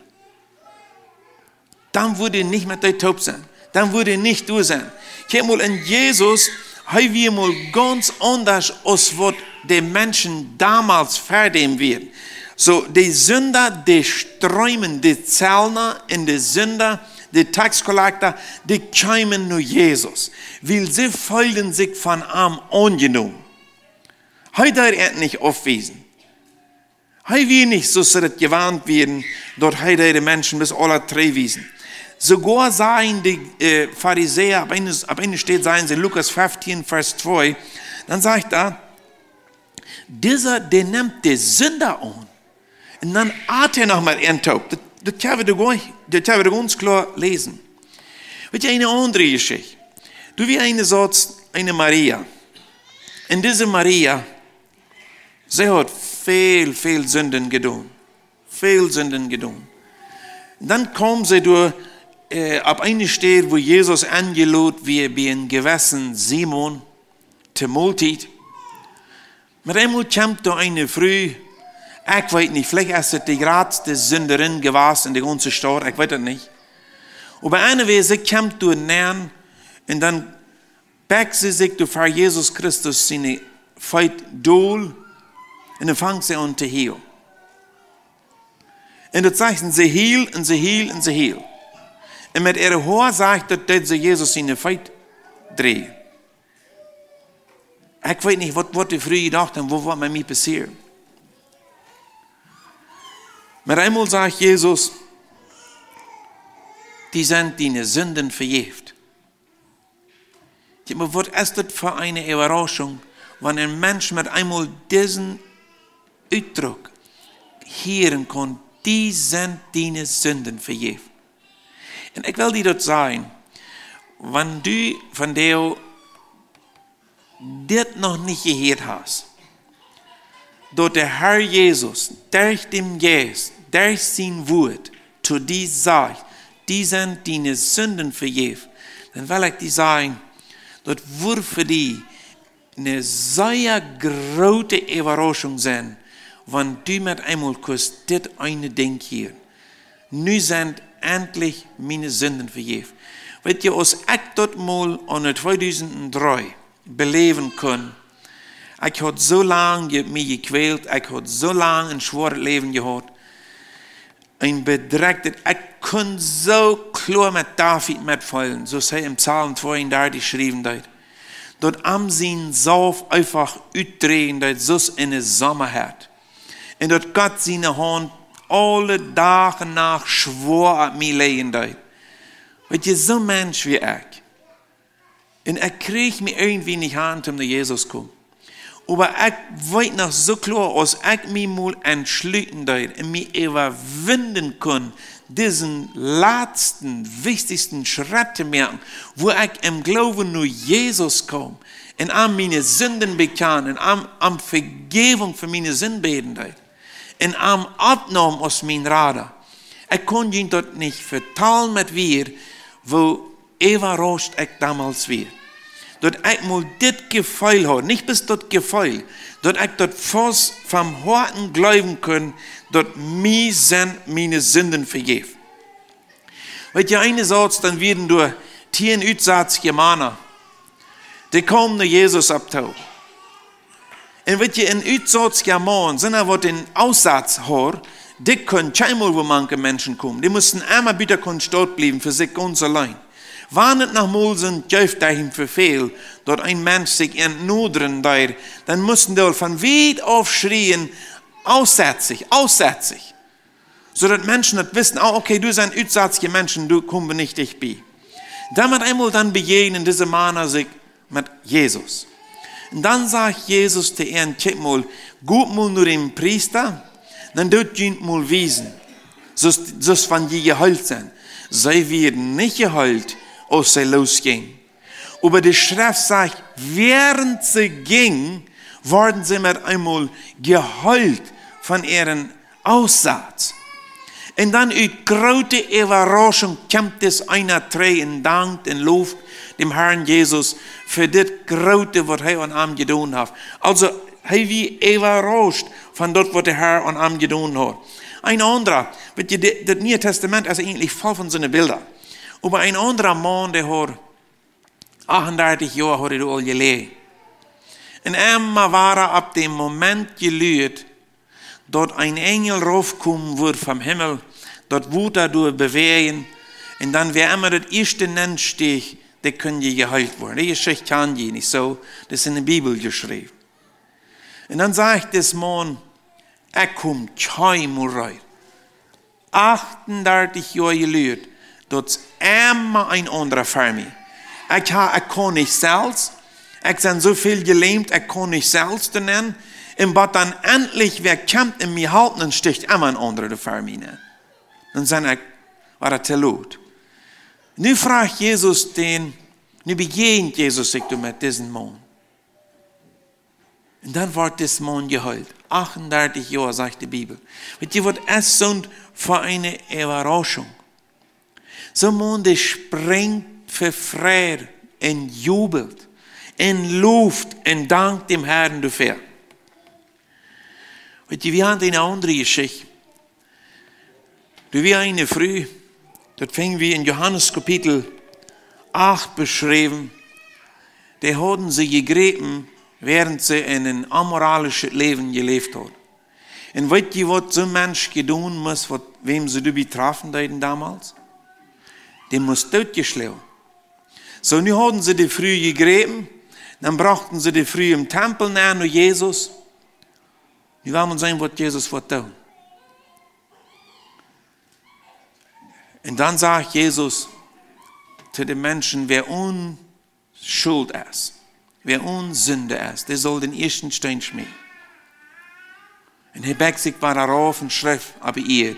dan wudd hee nich met dee toop sennen. Dan wudd hee nich doa sennen." Kjikj mol, en Jesus, hee wia mol gaunz aundasch aus waut de Menschen donmols ver däm wieren. Soo, de Sinda, de Streemen, de Zelna un de Sinda, de Taxkollekta, dee kjeemen no Jesus, wiels see feelden sikj von am aunjenomen. Hee deed an nich aufwiesen. Hee wia nich soo, aus see daut jewant wieren, daut hee de Menschen bat aula trigjwiesen. Soogoa sajen de, äh, Farisäa, opp eene, opp eene Städ sajen see, Lukas feftieen, Varsch twee, dan sajcht hee: "Disa, dee nemt de Sinda aun." Un dan at hee noch met an toop. Daut, daut kjenn wie doa goa-, daut kjenn wie doa gaunz kloa läsen. Weet jie, eene aundre Jeschicht. Doa wia eene Sauz, eene Maria. Un dise Maria, see haud väl, väl Sinden jedonen. Väl Sinden jedonen. Dan kjeem see doa, äh, opp eene Städ, wua Jesus enjelot wia bie eenen jewessen Simon to Moltiet. Met eemol kjemt doa eene Fru, ekj weet nich, veleicht es et de jratste Sinderin jewast en de gaunze Staut, ekj weet et nich. Oba anyway, see kjemt doa nenn un dan bukjt see sikj doa ver Jesus Christus siene Feet dol un dan fangt see aun to hielen. Un daut sajcht, un see hield, un see hield, un see hield. Un met äare Hoa, sajcht daut, deed see Jesus siene Feet dreien. Ekj weet nich, waut, waut de Fru jedocht haft un waut, waut met mie passieet. Met eemol sajcht Jesus: "Die sent diene Sinden vejäft." Kjikj mol, waut es daut fa eene Äwarauschunk, wan een Mensch met eemol disen Utdruck hieren kaun: "Die sent diene Sinden vejäft." Un ekj well die daut sajen, wan du vondoag dit noch nich jehieet hast, daut de Herr Jesus derch dän Jeist, derch sien Wuat, to die sajcht: "Die sent diene Sinden vejäft", dan well ekj die sajen, Daut wudd fa die eene sea groote Äwarauschunk sennen, wan du met eemol kust dit eene Dinkj hieren: Nu sent endlich miene Sinden vejäft. Weet jie, aus ekj daut mol aune tweedusent dree beläwen kunn, ekj haud soo lang je-, mie jekwält, ekj haud soo lang een schwoaret Läwen jehaut, een bedrekjtet, ekj kunn soo kloa met David metfeelen, soo aus hee em Psalm tweeundartich schriewen deed, daut am sien Sauft eefach utdräjen deed, soo aus enne Sommahitt. Un daut Gott siene Haunt aule Dach un Nacht schwoa opp mie läajen deed. Weet jie, soo een Mensch wia ekj. Un ekj kjrieech mie irjentwie nich aun, om no Jesus to komen. Oba ekj weet noch soo kloa, aus ekj mie mol entschluten deed un mie äwawinjen kunn, disen latsten, wichtichsten Schrett to moaken, wua ekj em Gloowen no Jesus kjeem un am miene Sinden bekjand un am, am Vejäwunk fa miene Sind bäden deed un am oppnaum aus mien Rada. Ekj kunn junt daut nich vetalen, met woo, woo äwarauscht ekj donmols wia. Daut ekj mol dit Jefeel haud, nich bloos daut Jefeel, daut ekj daut faust von Hoaten jleewen kunn, daut mie sent miene Sinden vejäft. Weet jie, eene Sauz, dan wieren doa tieen utsatsje Mana, dee kjeemen no Jesus opp too. Un weet jie, een utsatsja Maun, soo eena waut een Aussatz haud, dee kunn kjeenmol wua mank Menschen komen. Dee musten emma buten kunn Staut bliewen, fa sikj gaunz auleen. Wan et noch mol soont jeef, daut am vefäld, daut een Mensch sikj entnodren deed, dan musten dee von wiet auf schrieen: Aussätzig, aussätzig. Soo daut Menschen daut wisten: Oh, okay, du sent utsatsje Menschen, du komm nich dicht bie. Dan met eemol dan bejäajnen dise Mana sikj met Jesus. Un dan sajcht Jesus to an: Kjikjt mol, got mol no dän Priesta, dan doot junt mol wiesen, soo aus, soo aus wan jie jeheelt sent. See wieren nich jeheelt, aus see losjinjen. Oba de Schreft sajcht, wäarent see jinjen, worden see met eemol jeheelt von äaren Aussatz. Un dan ut groote Äwarauschunk kjemt dis eena trigj un dankt un loft dän Harn Jesus fa dit Groote, waut hee aun am jedonen haft. Aulsoo, hee wia äwarauscht von daut, waut de Har aun am jedonen haud. Een aundra, weet jie, de-, daut Niee Tastament es eejentlich voll von soone Bilda. Oba een aundra Maun, dee haud achtundartich Joa haud hee doa aul jeläajen. Un emma wada opp dän Moment jeluat, daut een Enjel raufkomen wudd vom Himmel, daut Wota doa bewäajen, un dan wäa emma daut ieeschte nenn steech, dee kunn je jeheelt woaren. Dee Jeschicht kjan jie nich soo, daut es enne Bibel jeschräwen. Un dan sajcht dis Maun: Ekj kom kjeenmol reed. Achtundartich Joa jeluat, daut es emma een aundra fa mie. Ekj ha, ekj kaun nich selfst. Ekj sie soo väl jelämt, ekj kaun nich selfst doa nenn. Un bat dan entlich wäa kjemt un mie halpt, dan stecht emma een aundra doa fa mie nenn. Dan sie ekj, wia daut to lot. Nu froagt Jesus dän, nu bejäajent Jesus sikj doa met disen Maun. Un dan woat dis Maun jeheelt. Achtundartich Joa, sajcht de Bibel. Weet jie, waut es soont fa eene Äwarauschunk? Soon Maun, dee sprinjt ver Freid un jubelt un loft un dankt dän Harn doafäa. Weet jie, wie haben eene aundre Jeschicht. Doa wia eene Fru, daut finj wie en Johanes Kapitel acht beschräwen, dee hauden see jejräpen, wäarent see en een amoralischet Läwen jeläft haud. Un weet jie, waut soon Mensch jedonen must, waut, wäm see doabie träfen deeden donmols? Dee must dootjeschlonen. Soo, nu hauden see de Fru jejräpen, dan brochten see de Fru em Tempel nenn no Jesus. Nu woa wie seenen, waut Jesus woat doonen. Un dan sajcht Jesus to de Menschen: Wäa one Schult es, wäa one Sind es, dee saul dän ieeschten Steen schmäten. Un hee bekjt sikj wada rauf un schreef opp de Ieed.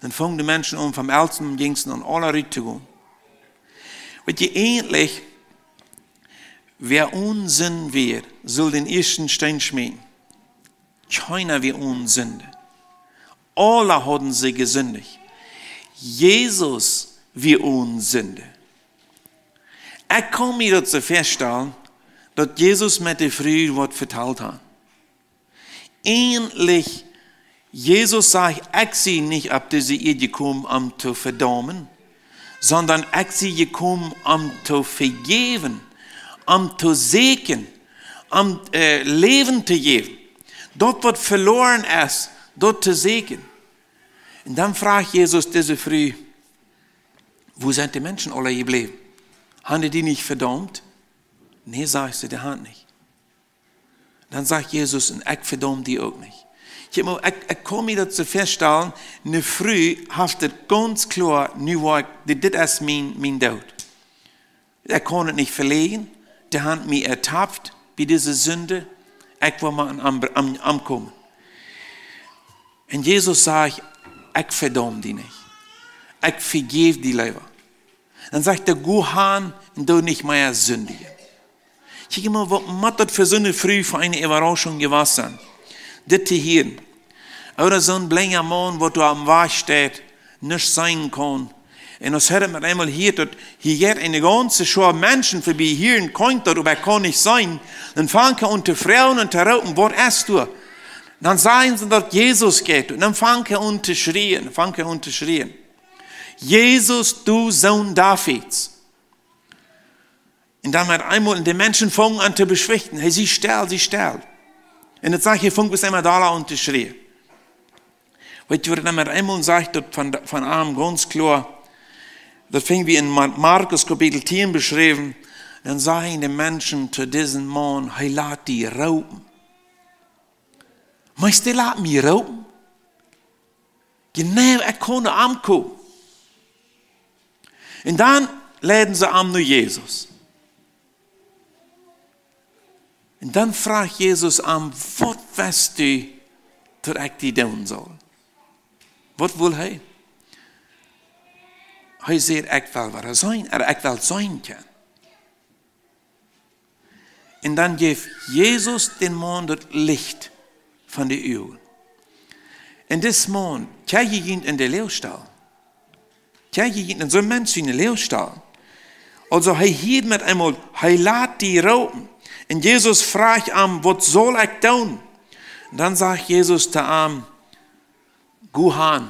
Dan fungen de Menschen aun, vom Eltsten un Jinjsten un aula rut to gonen. Weet jie, eejentlich, wäa one Sind wia, saul dän ieeschten Steen schmäten. Kjeena wia one Sind. Aula hauden see jesindicht. Jesus wia one Sind. Ekj kaun mie daut soo väastalen, daut Jesus met de Fru waut vetalt haud. Eejentlich, Jesus sajcht: "Ekj sie nich opp dise Ieed jekomen om to vedaumen, sonda ekj sie jekomen om to vejäwen, om to säkjen, om äh, Läwen to jäwen. Daut waut veloaren es, daut to säkjen." Un dan fruach Jesus dise Fru: "Wua sent de Menschen aula jebläwen? Haben dee die nich vedaumt?" "Nä", sajcht see, "dee haben nich." Dan sajcht Jesus: "Un ekj vedaum die uk nich." Kjikj mol, ekj, ekj kaun mie daut soo väastalen, ne Fru haft et gaunz kloa: "Nu woa ekj, dit, dit es mien, mien Doot. Ekj kaun et nich veläajnen, dee haben mie ertappt bie dise Sind, ekj woa mau om, om, omkomen." Un Jesus sajcht: "Ekj vedaum die nich. Ekj vejäw die leewa." Dan sajcht hee: "Go han un doo nich mea sindjen." Kjikj mol, waut mott daut fa soone Fru fa eene Äwarauschunk jewast sennen, dit to hieren. Ooda soon blinja Maun, waut doa aum Wajch steit, nuscht seenen kaun. Un aus hee daut met eemol hieet, daut hia jeit eene gaunze Schoa Menschen vebie, hia un kaun daut, oba hee kaun nich seenen, dan fangt hee aun to froagen un to roopen: "Waut es doa?" Dan sajen see, daut Jesus jeit. Un dan fangt hee aun to schrieen, fangt hee aun to schrieen: "Jesus, du Sän Davids." Un dan met eemol, un de Menschen fungen aun to beschwichten. Hee: "Sie stell, sie stell." Un et sajcht, hee funk bloos emma dolla aun to schrieen. Weetst du, waut et dan met eemol sajcht, daut von, von am gaunz kloa, daut finj wie en Mar-, Markus Kapitel tieen beschräwen, dan sajen de Menschen to disen Maun: "Hee lat die roopen." "Meist, dee lat mie roopen? Jeneiw, ekj kaun no am komen." Un dan leiden see am no Jesus. Un dan fruach Jesus am: "Waut west du, daut ekj die doonen saul?" Waut wull hee? Hee säd: "Ekj well wada seenen, ooda ekj well seenen kjennen." Un dan jeef Jesus dän Maun daut Licht von de Uagen. Un dis Maun, kjikj jie junt en de Läagstal. Kjikj jie junt en soon Mensch siene Läagstal. Aulsoo, hee hieed met eemol: "Hee lat die roopen." Un Jesus fruach am: "Waut saul ekj doonen?" Un dan sajcht Jesus to am: "Go han,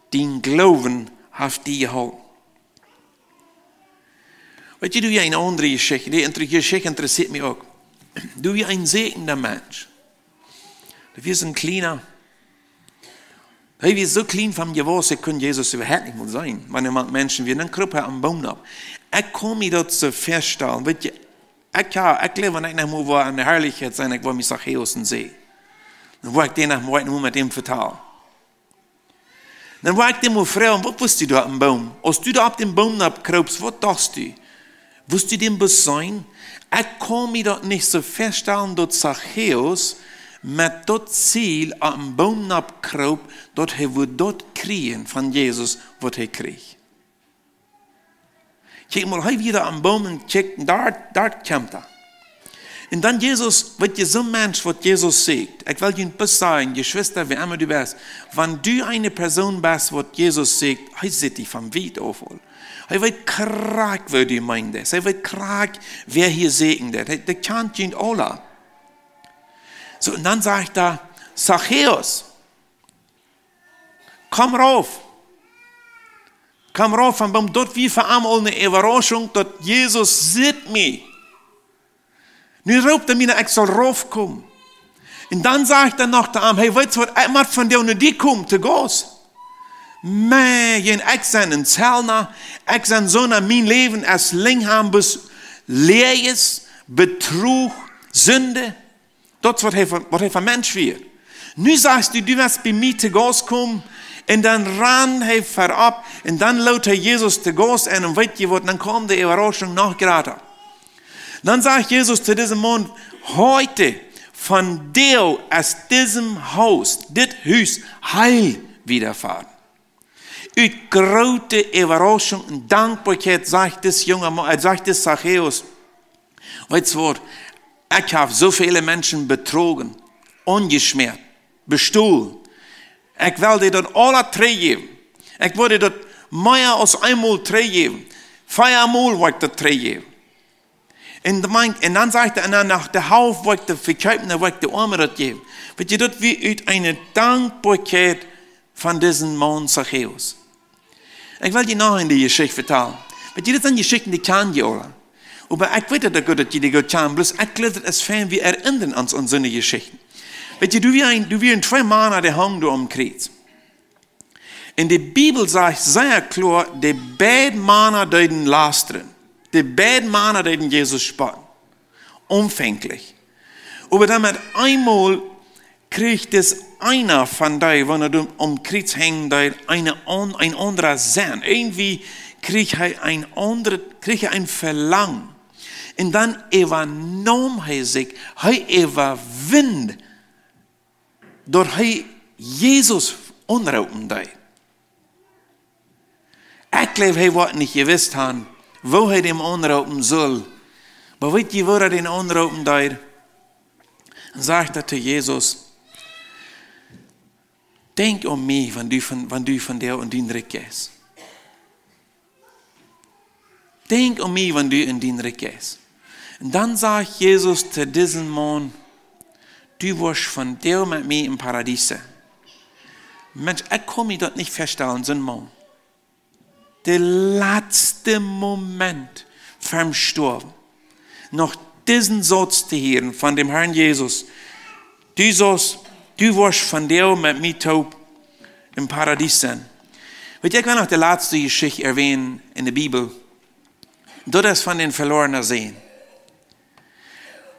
dien Gloowen haft die jeholpen." Weetst du, doa wia eene aundre Jeschicht, dee inter-, Jeschicht interessieet mie uk. Doa wia een säkjenda Mensch. Daut wia soon kjliena, hee wia soo kjlien von jewast, hee kunn Jesus äwahaupt nich mol seenen. Wan hee mank Menschen wia, dan kroop hee aum Boom nopp. Ekj kaun mie daut soo väastalen. Weetst du, ekj, jo, ekj jleew, wan ekj noch mol woa en de Harlichkjeit sennen, ekj woa mie Zachäus seenen. Dan woa ekj dän noch mol, mol met am vetalen. Dan woa ekj dän mol froagen: "Waut wust du doa aum Boom? Aus du doa opp dän Boom nopp kroopst, waut dochst du? Wust du dän bloos seenen?" Ekj kaun mie daut nich soo väastalen, daut Zachäus met daut Ziel opp dän Boom nopp kroop, daut hee wudd daut kjrieen von Jesus, waut hee kjrieech. Kjikj mol, hee wia doa aum Boom un kjikjt, doa, doa kjemt hee. Un dan Jesus, weetst du, soon Mensch, waut Jesus säkjt. Ekj well junt bloos sajen, Jeschwista, wäa emma du best, wan du eene Persoon best, waut Jesus säkjt, hee sitt die von wiet auf aul. Hee weet krakjt, woo du meenen deist. Hee weet krakjt, wäa hia säkjen deit. Hee, dee kjant junt aula. Soo, un dan sajcht hee: "Zachäus, komm rauf. Komm rauf vom Boom." Daut wia fa am aul eene Äwarauschunk, daut Jesus sitt mie. Nu roopt hee mie, ekj saul raufkomen. Un dan sajcht hee noch to am: "Hee, weetst waut, ekj mott vondoag no die komen, to Gast. Mau, ekj sie een Zellna, ekj sie soon, mien Läwen es Linjhambus, Läajes, Bedruch, Sind." Daut es waut hee fa, waut hee fa Mensch wia. Nu sajchst du, du woascht bie mie to Gast komen. Un dan rand hee verop. Un dan leet hee Jesus to Gast en. Un weetst du waut, dan kjemt de Äwarauschunk noch jrata. Dan sajcht Jesus to disen Maun: "Heut, vondoag es disem Hus, dit Hus, Heil widerfoaren." Ut groote Äwarauschunk un Dankboakjeit sajcht dis junga Maun, äh, sajcht dis Zachäus: "Weetst waut, ekj hab soo väle Menschen bedroagen, aunjeschmäat, bestolen. Ekj well die daut aules trigjjäwen. Ekj woa die daut mea aus eemol trigjjäwen. Veamol woa ekj daut trigjjäwen." Un dan, un dan sajcht hee, un dan noch de Halft woa ekj de vekjeepen, dan woa ekj de Oame daut jäwen. Weet jie, daut wia ut eene Dankboakjeit von disen Maun Zachäus. Ekj well june noch eene Jeschicht vetalen. Weet jie, dit sent Jeschichten, dee kjann jie aula. Oba ekj weet daut goot, daut jie dee goot kjannen. Bloos ekj jleew, daut es fein, wie erinnren ons aun soone Jeschichten. Weet jie, doa wieren, doa wieren twee Mana, dee hungen doa aum Kjriez. Un de Bibel sajcht sea kloa, de beid Mana deeden lastren. De beid Mana deeden Jesus spotten. Aunfänglich. Oba dan met eemol kjrieech dis eena von dee, wan hee doa aum Kjriez henjen deed, eene aun-, een aundren Senn. Irjentwoo kjrieech hee een aundret, kjrieech hee een Velangen. Un dan äwanaum hee sikj, hee äwawunt, daut hee Jesus aunroopen deed. Ekj jleew, hee woat nich jewist haben, woo hee däm aunroopen sull. Oba weet jie, woo hee dän aunroopen deed? Dan sajcht hee to Jesus: "Denkj aun mie, wan du von, wan du von doa en dien Rikj jeist. Denkj aun mie, wan du en dien Rikj jeist." Un dan sajcht Jesus to disen Maun: "Du woascht von doa met mie em Paradies sennen." Mensch, ekj kaun mie daut nich väastalen, soon Maun, de latste Moment ver stoawen, noch disen Sauz to hieren von däm Harn Jesus: "Du saust, du woascht von doa met mie toop em Paradies sennen." Weet jie, ekj well noch de latste Jeschicht erwähnen en de Bibel. Daut es von dän velornen Sän.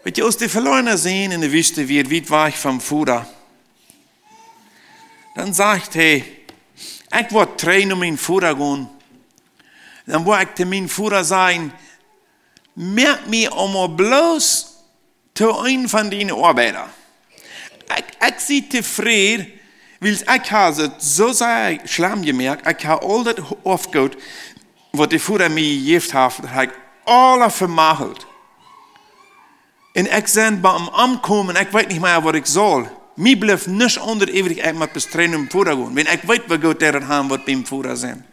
Weet jie, aus de velorne Sän en de Wüste wia, wiet wajch vom Voda, dan sajcht hee: "Ekj woa trigj no mien Voda gonen. Dan woa ekj to mien Voda sajen: Moak mie mau bloos to eenen von diene Oabeida. Ekj, ekj sie tofräd, wiels ekj hab daut soo sea schlemm jemoakt, ekj hab aul daut Oafgoot, waut de Voda mie jejäft haft, daut hab ekj aula vemajelt. Un ekj sie bie am aunjekomen, ekj weet nich mea, waut ekj saul. Mie blift nuscht aundret übrig, ekj mott bloos trigj no mien Voda gonen. Wan ekj weet, woo goot daut es, waut biem Voda sennen."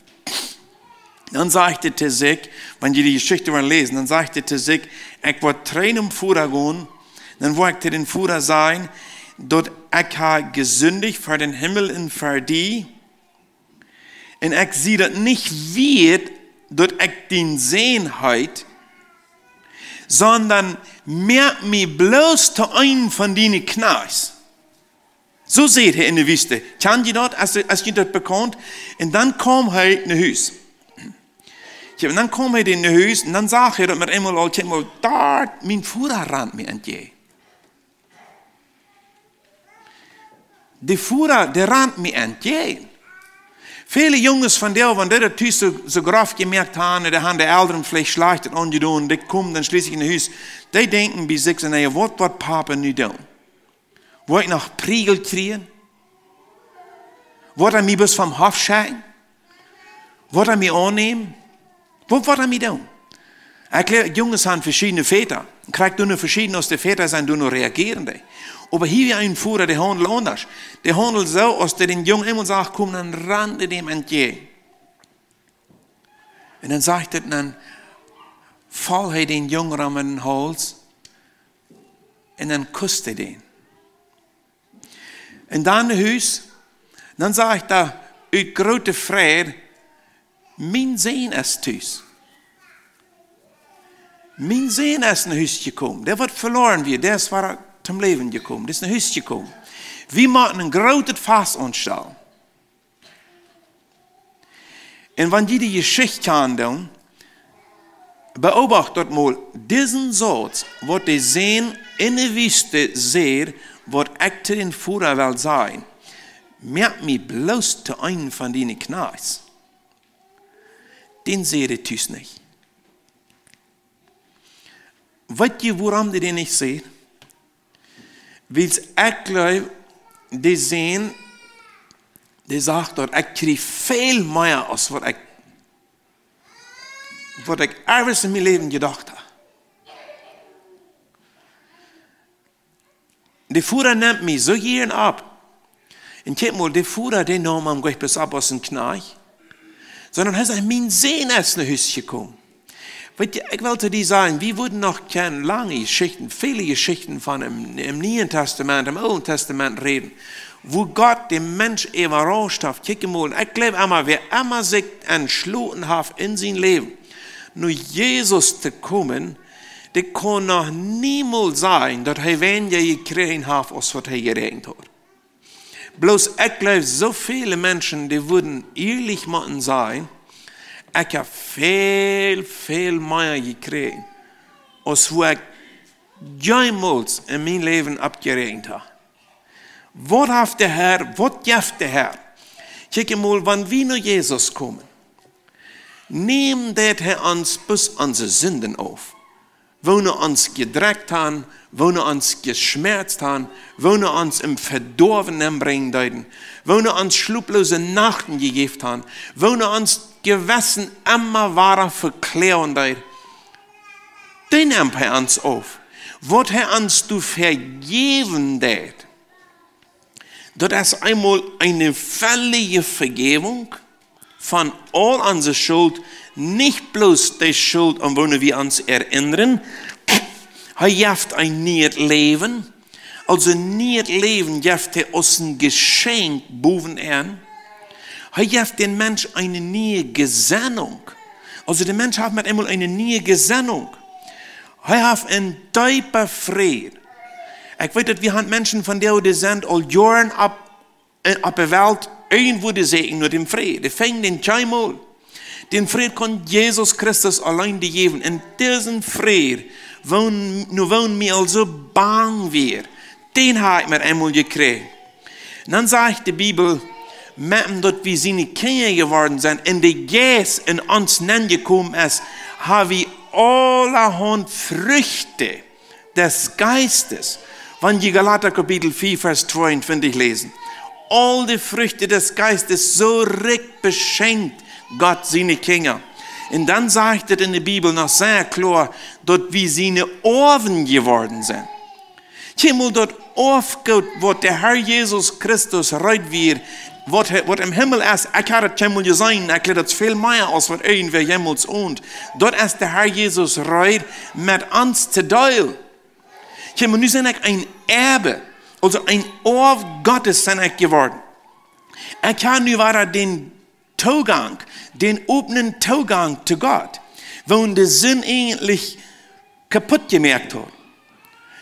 Dan sajcht hee to sikj, wan jie de Jeschicht woaren läsen, dan sajcht hee to sikj: "Ekj woa trigj no mien Voda gonen, dan woa ekj to dän Voda sajen, daut ekj hab jesindicht ver dän Himmel un ver die. Un ekj sie daut nich wieet, daut ekj dien Sän heet, sonda moak mie bloos to eenen von diene Kjnajchts." Soo säd hee en de Wüste. Kjann jie daut, aus, aus jie daut bekaunt? Un dan kjeem hee no Hus. Jo, un dan kjeem hee dan no Hus un dan sach hee daut met eemol aul, kjeem aul doa, mien Voda rant mie entjäajen. De Voda, dee rant mie entjäajen. Väle Junges von doa, wan dee daut tus soo, soo groff jemoakt haben, dee haben de Elren veleicht schlajcht aunjedonen, dee komen dan schlieslich no Hus, dee denkjen bie sikj soo: "Na jo, waut woat Papa nu doonen? Woat hee noch Prigel kjrieen? Woat hee mie bloos vom Hoff schekjen? Woat hee mie aunnämen? Waut woat hee mie doonen?" Ekj jleew, Junges haben veschiedne Väta. Krakjt doano veschieden, aus de Väta sent, doano reagieren dee. Oba hia wia een Voda, dee haundelt aundasch. Dee haundelt soo, aus dee dän Jung eemol sach komen, dan rand hee däm entjäajen. Un dan sajcht et, dan foll hee dän Jung rom dän Hauls un dan kust hee dän. Un dan no Hus, dan sajcht hee ut groote Freid: "Mien Sän es tus. Mien Sän es no Hus jekomen. Dee, waut velorn wia, dee es wada toom Läwen jekomen. Dee es no Hus jekomen. Wie motten een grootet Fast aunstalen." Un wan jie de Jeschicht kjannen doonen, beobacht daut mol, disen Sauz, waut de Sän en de Wüste säd, waut ekj to dän Voda well sajen: "Moak mie bloos to eenen von diene Kjnajchts." Dän säd hee tus nich. Weet jie, wuarom dee dän nich säd? Wiels ekj jleew, dee Sän, dee sach daut: "Ekj kjrie väl mea aus waut ekj, waut ekj ever en mien Läwen jedocht hab. De Voda nemt mie soo jieren opp." Un kjikj mol, de Voda, dee neem am nich bloos opp aus een Kjnajcht, sonda hee sajcht: "Mien Sän es no Hus jekomen." Weet jie, ekj well to die sajen, wie wudden noch kjennen lange Jeschichten, väle Jeschichten von em, em Nieen Tastament, em Oolen Tastament räden, woo Gott dän Mensch äwarauscht haft. Kjikj mol, ekj jleew emma, wäa emma sikj entschloten haft en sien Läwen, no Jesus to komen, dee kunn noch niemols sajen, daut hee weinja jekjräajen haft, aus waut hee jeräakjent haud. Bloos ekj jleew, soo väle Menschen, dee wudden ierlich motten sajen, ekj hab väl, väl mea jekjräajen, aus woo ekj jemols en mien Läwen oppjeräakjent hab. Waut haft de Herr, waut jeft de Herr? Kjikj mol, wan wie no Jesus komen, nemt hee ons bloos onse Sinden auf, woone ons jedrekjt han, woone ons jeschmäatzt han, woone ons em Vedoawen nenbrinjen deeden, woone ons schloplose Nachten jejäft han, woone ons Jewessen emma wada vekloagen deed. Dee nemt hee ons auf. Waut hee ons doa vejäwen deed, daut es eemol eene völlige Vejäwunk von aul onse Schult, nich bloos dee Schult, aun woone wie ons erinnern. Hee jeft een nieet Läwen. Aulsoo nieet Läwen jeft hee aus een Jeschenkj bowen aun. Hee jeft dän Mensch eene niee Jesennunk. Aulsoo de Mensch haft met eemol eene niee Jesennunk. Hee haft een deepa Fräd. Ekj weet, daut wie han Menschen von dee, dee sent aul Joaren opp, eh, opp de Welt irjentwua to sieekjen no dän Fräd. Dee finjen dän kjeenmol. Dän Fräd kaun Jesus Christus auleen die jäwen. Un disen Fräd, woon, no woon mie aulsoo bang wia, dän hab ekj met eemol jekjräajen. Un dan sajcht de Bibel, met daut wie siene Kjinja jeworden sent un de Jeist en ons nenjekomen es, ha wie aulahaunt Früchte des Geistes. Wan jie Galata Kapitel vier, Varsch tweeuntwintich läsen. Aul de Früchte des Geistes, soo rikj beschenkjt Gott siene Kjinja. Un dan sajcht et en de Bibel noch sea kloa, daut wie siene Oawen jeworden sent. Kjikj mol daut Oafgoot, waut de Herr Jesus Christus reed wia, waut hee, waut em Himmel es, ekj hab daut kjeenmol jeseenen, ekj jleew daut es väl mea aus waut irjentwäa jemols ont. Daut es de Herr Jesus reed met ons to deelen. Kjikj mol, nu sie ekj een Erbe, aulsoo een Oaw Gottes sie ekj jeworden. Ekj hab nu wada dän Toogank, dän openen Toogank to Gott, waut de Sind eejentlich kaput jemoakt haud.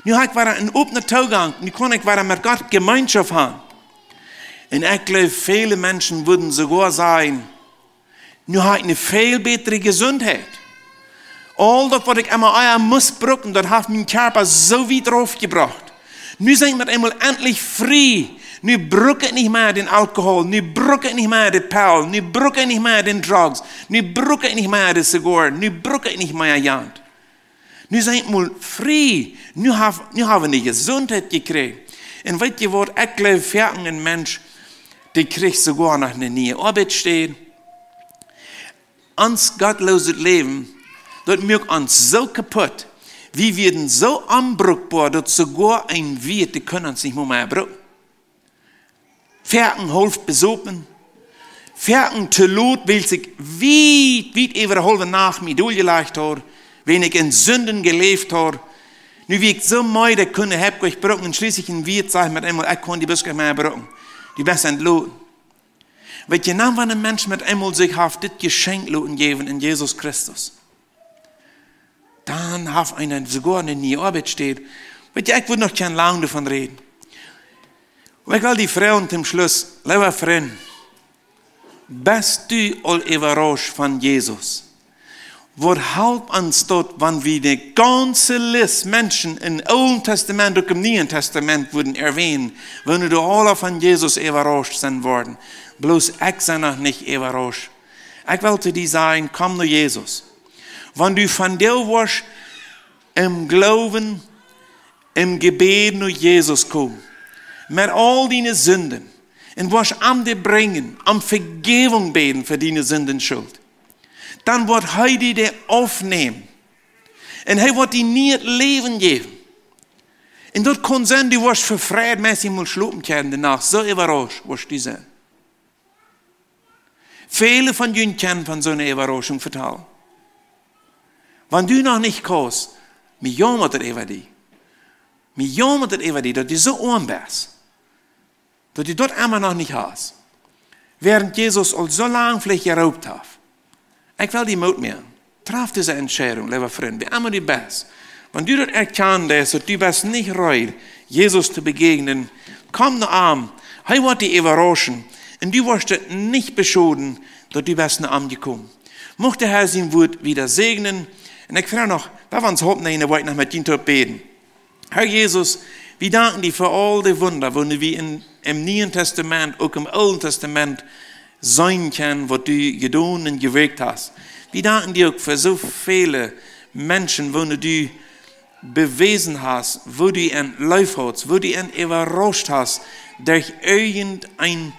Nu hab ekj wada een openen Toogank, nu kaun ekj wada met Gott Jemeenschoft han. Un ekj jleew, väle Menschen wudden soogoa sajen, nu hab ekj eene väl bätre Jesuntheit. Aul daut, waut ekj emma ea must brucken, daut haft mienen Kjarpa soo wiet rauf jebrocht. Nu sie ekj met eemol entlich frie. Nu bruck ekj nich mea dän Alkohol, nu bruck ekj nich mea de Pellen, nu bruck ekj nich mea dän Drugs, nu bruck ekj nich mea de Zigoaren, nu bruck ekj nich mea jant. Nu sie ekj mol frie, nu hab, nu hab ekj eene Jesuntheit jekjräajen. Un weet jie waut, ekj jleew, foaken een Mensch, dee kjricht soogoa noch eene niee Oabeitstäd. Ons gottlooset Läwen, daut moakt ons soo kaput. Wie wieren soo onbrukboa, daut soogoa een Wirt, dee kunn ons nich mea, mea brucken. Foaken haulf besopen, foaken to lot, wiels ekj wiet, wiet äwa de haulwe Nacht mie doljelajcht haud, wiels ekj en Sinden jeläft haud. Nu wia ekj soo meed, ekj kunn de Hepp goanich brucken, un schlieslich een Wirt sajcht met eemol, ekj kaun die bloos nich mea brucken. Du best entloten. Weet jie, dan wan een Mensch met eemol sikj haft dit Jeschenkj loten jäwen en Jesus Christus, dan haft eena soogoa eene niee Oabeitstäd. Weet jie, ekj wudd noch kjennen lang doavon räden. Oba ekj well die froagen toom Schluss, leewa Frint, best du aul äwarauscht von Jesus? Waut halpt ons daut, wan wie de gaunze List Menschen em Oolen Tastament, uk em Nieen Tastament wudden erwähnen, woone doa aula von Jesus äwarauscht sent worden? Bloos ekj sie noch nich äwarauscht. Ekj well to die sajen, komm no Jesus. Wan du vondoag woascht em Gloowen, em Jebäd no Jesus komen, met aul diene Sinden, un woascht am dee brinjen, om Vejäwunk bäden fa diene Sindenschult, dan woat hee die dee aufnämen. Un hee woat die nieet Läwen jäwen. Un daut kaun sennen, du woascht vefreit, meist mol schlopen kjennen de Nacht, soo äwarauscht woascht du sennen. Väle von junt kjennen von soone Äwarauschunk vetalen. Wan du noch nich kaust, mie jaumat daut äwa die. Mie jaumat daut äwa die, daut du soo oam best, daut du daut emma noch nich hast, wäarent Jesus aul soo lang veleicht jeroopt haft. Ekj well die Moot moaken. Traf dise Entscheidunk, leewa Frint, wäa emma du best. Wan du daut erkjanen deist, daut du best nich reed, Jesus to bejäajnen, komm no am. Hee woat die äwarauschen. Un du woascht daut nich beschoden, daut du best no am jekomen. Mucht de Herr sien Wuat wieda säajnen. Un ekj froag noch, wan wie ons Haupt näajen, woa ekj noch met junt toop bäden. Herr Jesus, wie danken die fa aul de Wunda, waut wie en, em Nieen Tastament, uk em Oolen Tastament seenen kjennen, waut du jedonen un jewirkjt hast. Wie danken die uk fa soo väle Menschen, waut du bewäsen hast, woo du an leef hast, woo du an äwarauscht hast, derch irjent een,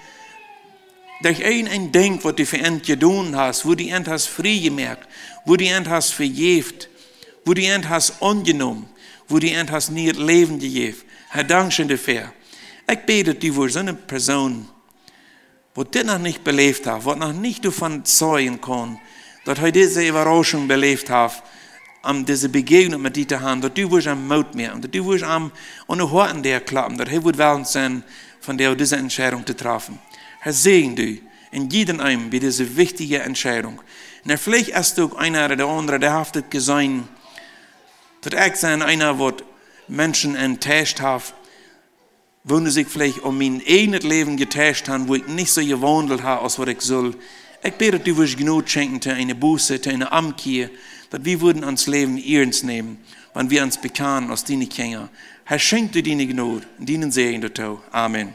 derch irjent een Dinkj, waut du fa an jedonen hast, woo du an hast frie jemoakt, woo du an hast vejäft, woo du an hast aunjenomen, woo du an hast nieet Läwen jejäft. Herr, dankscheen doafäa. Ekj bäd, daut du woascht soone Persoon, waut dit noch nich beläft haft, waut noch nich doavon zeijen kaun, daut hee dise Äwarauschunk beläft haft, om dise Bejäajnunk met die to haben, daut du woascht am Moot moaken, daut du woascht am aun de Hoaten kloppen, daut hee woat wellens sennen, vondoag dise Entscheidunk to träfen. Herr, säajen du en jieda eenem bie dise wichtje Entscheidunk. Un veleicht es uk eena ooda de aundre, dee haft et jeseenen, daut ekj sie eena, waut Menschen enttäuscht haft, woo see sikj veleicht aun mien ieejnet Läwen jetäuscht haben, woo ekj nich soo jewaundelt hab, aus waut ekj sull. Ekj bäd, daut du woascht Jnod schenkjen to eene Buße, to eene Omkjia, daut wie wudden ons Läwen iernst nämen, wan wie ons bekjanen aus diene Kjinja. Herr, schenkj du diene Jnod un dienen Säajen doatoo. Amen.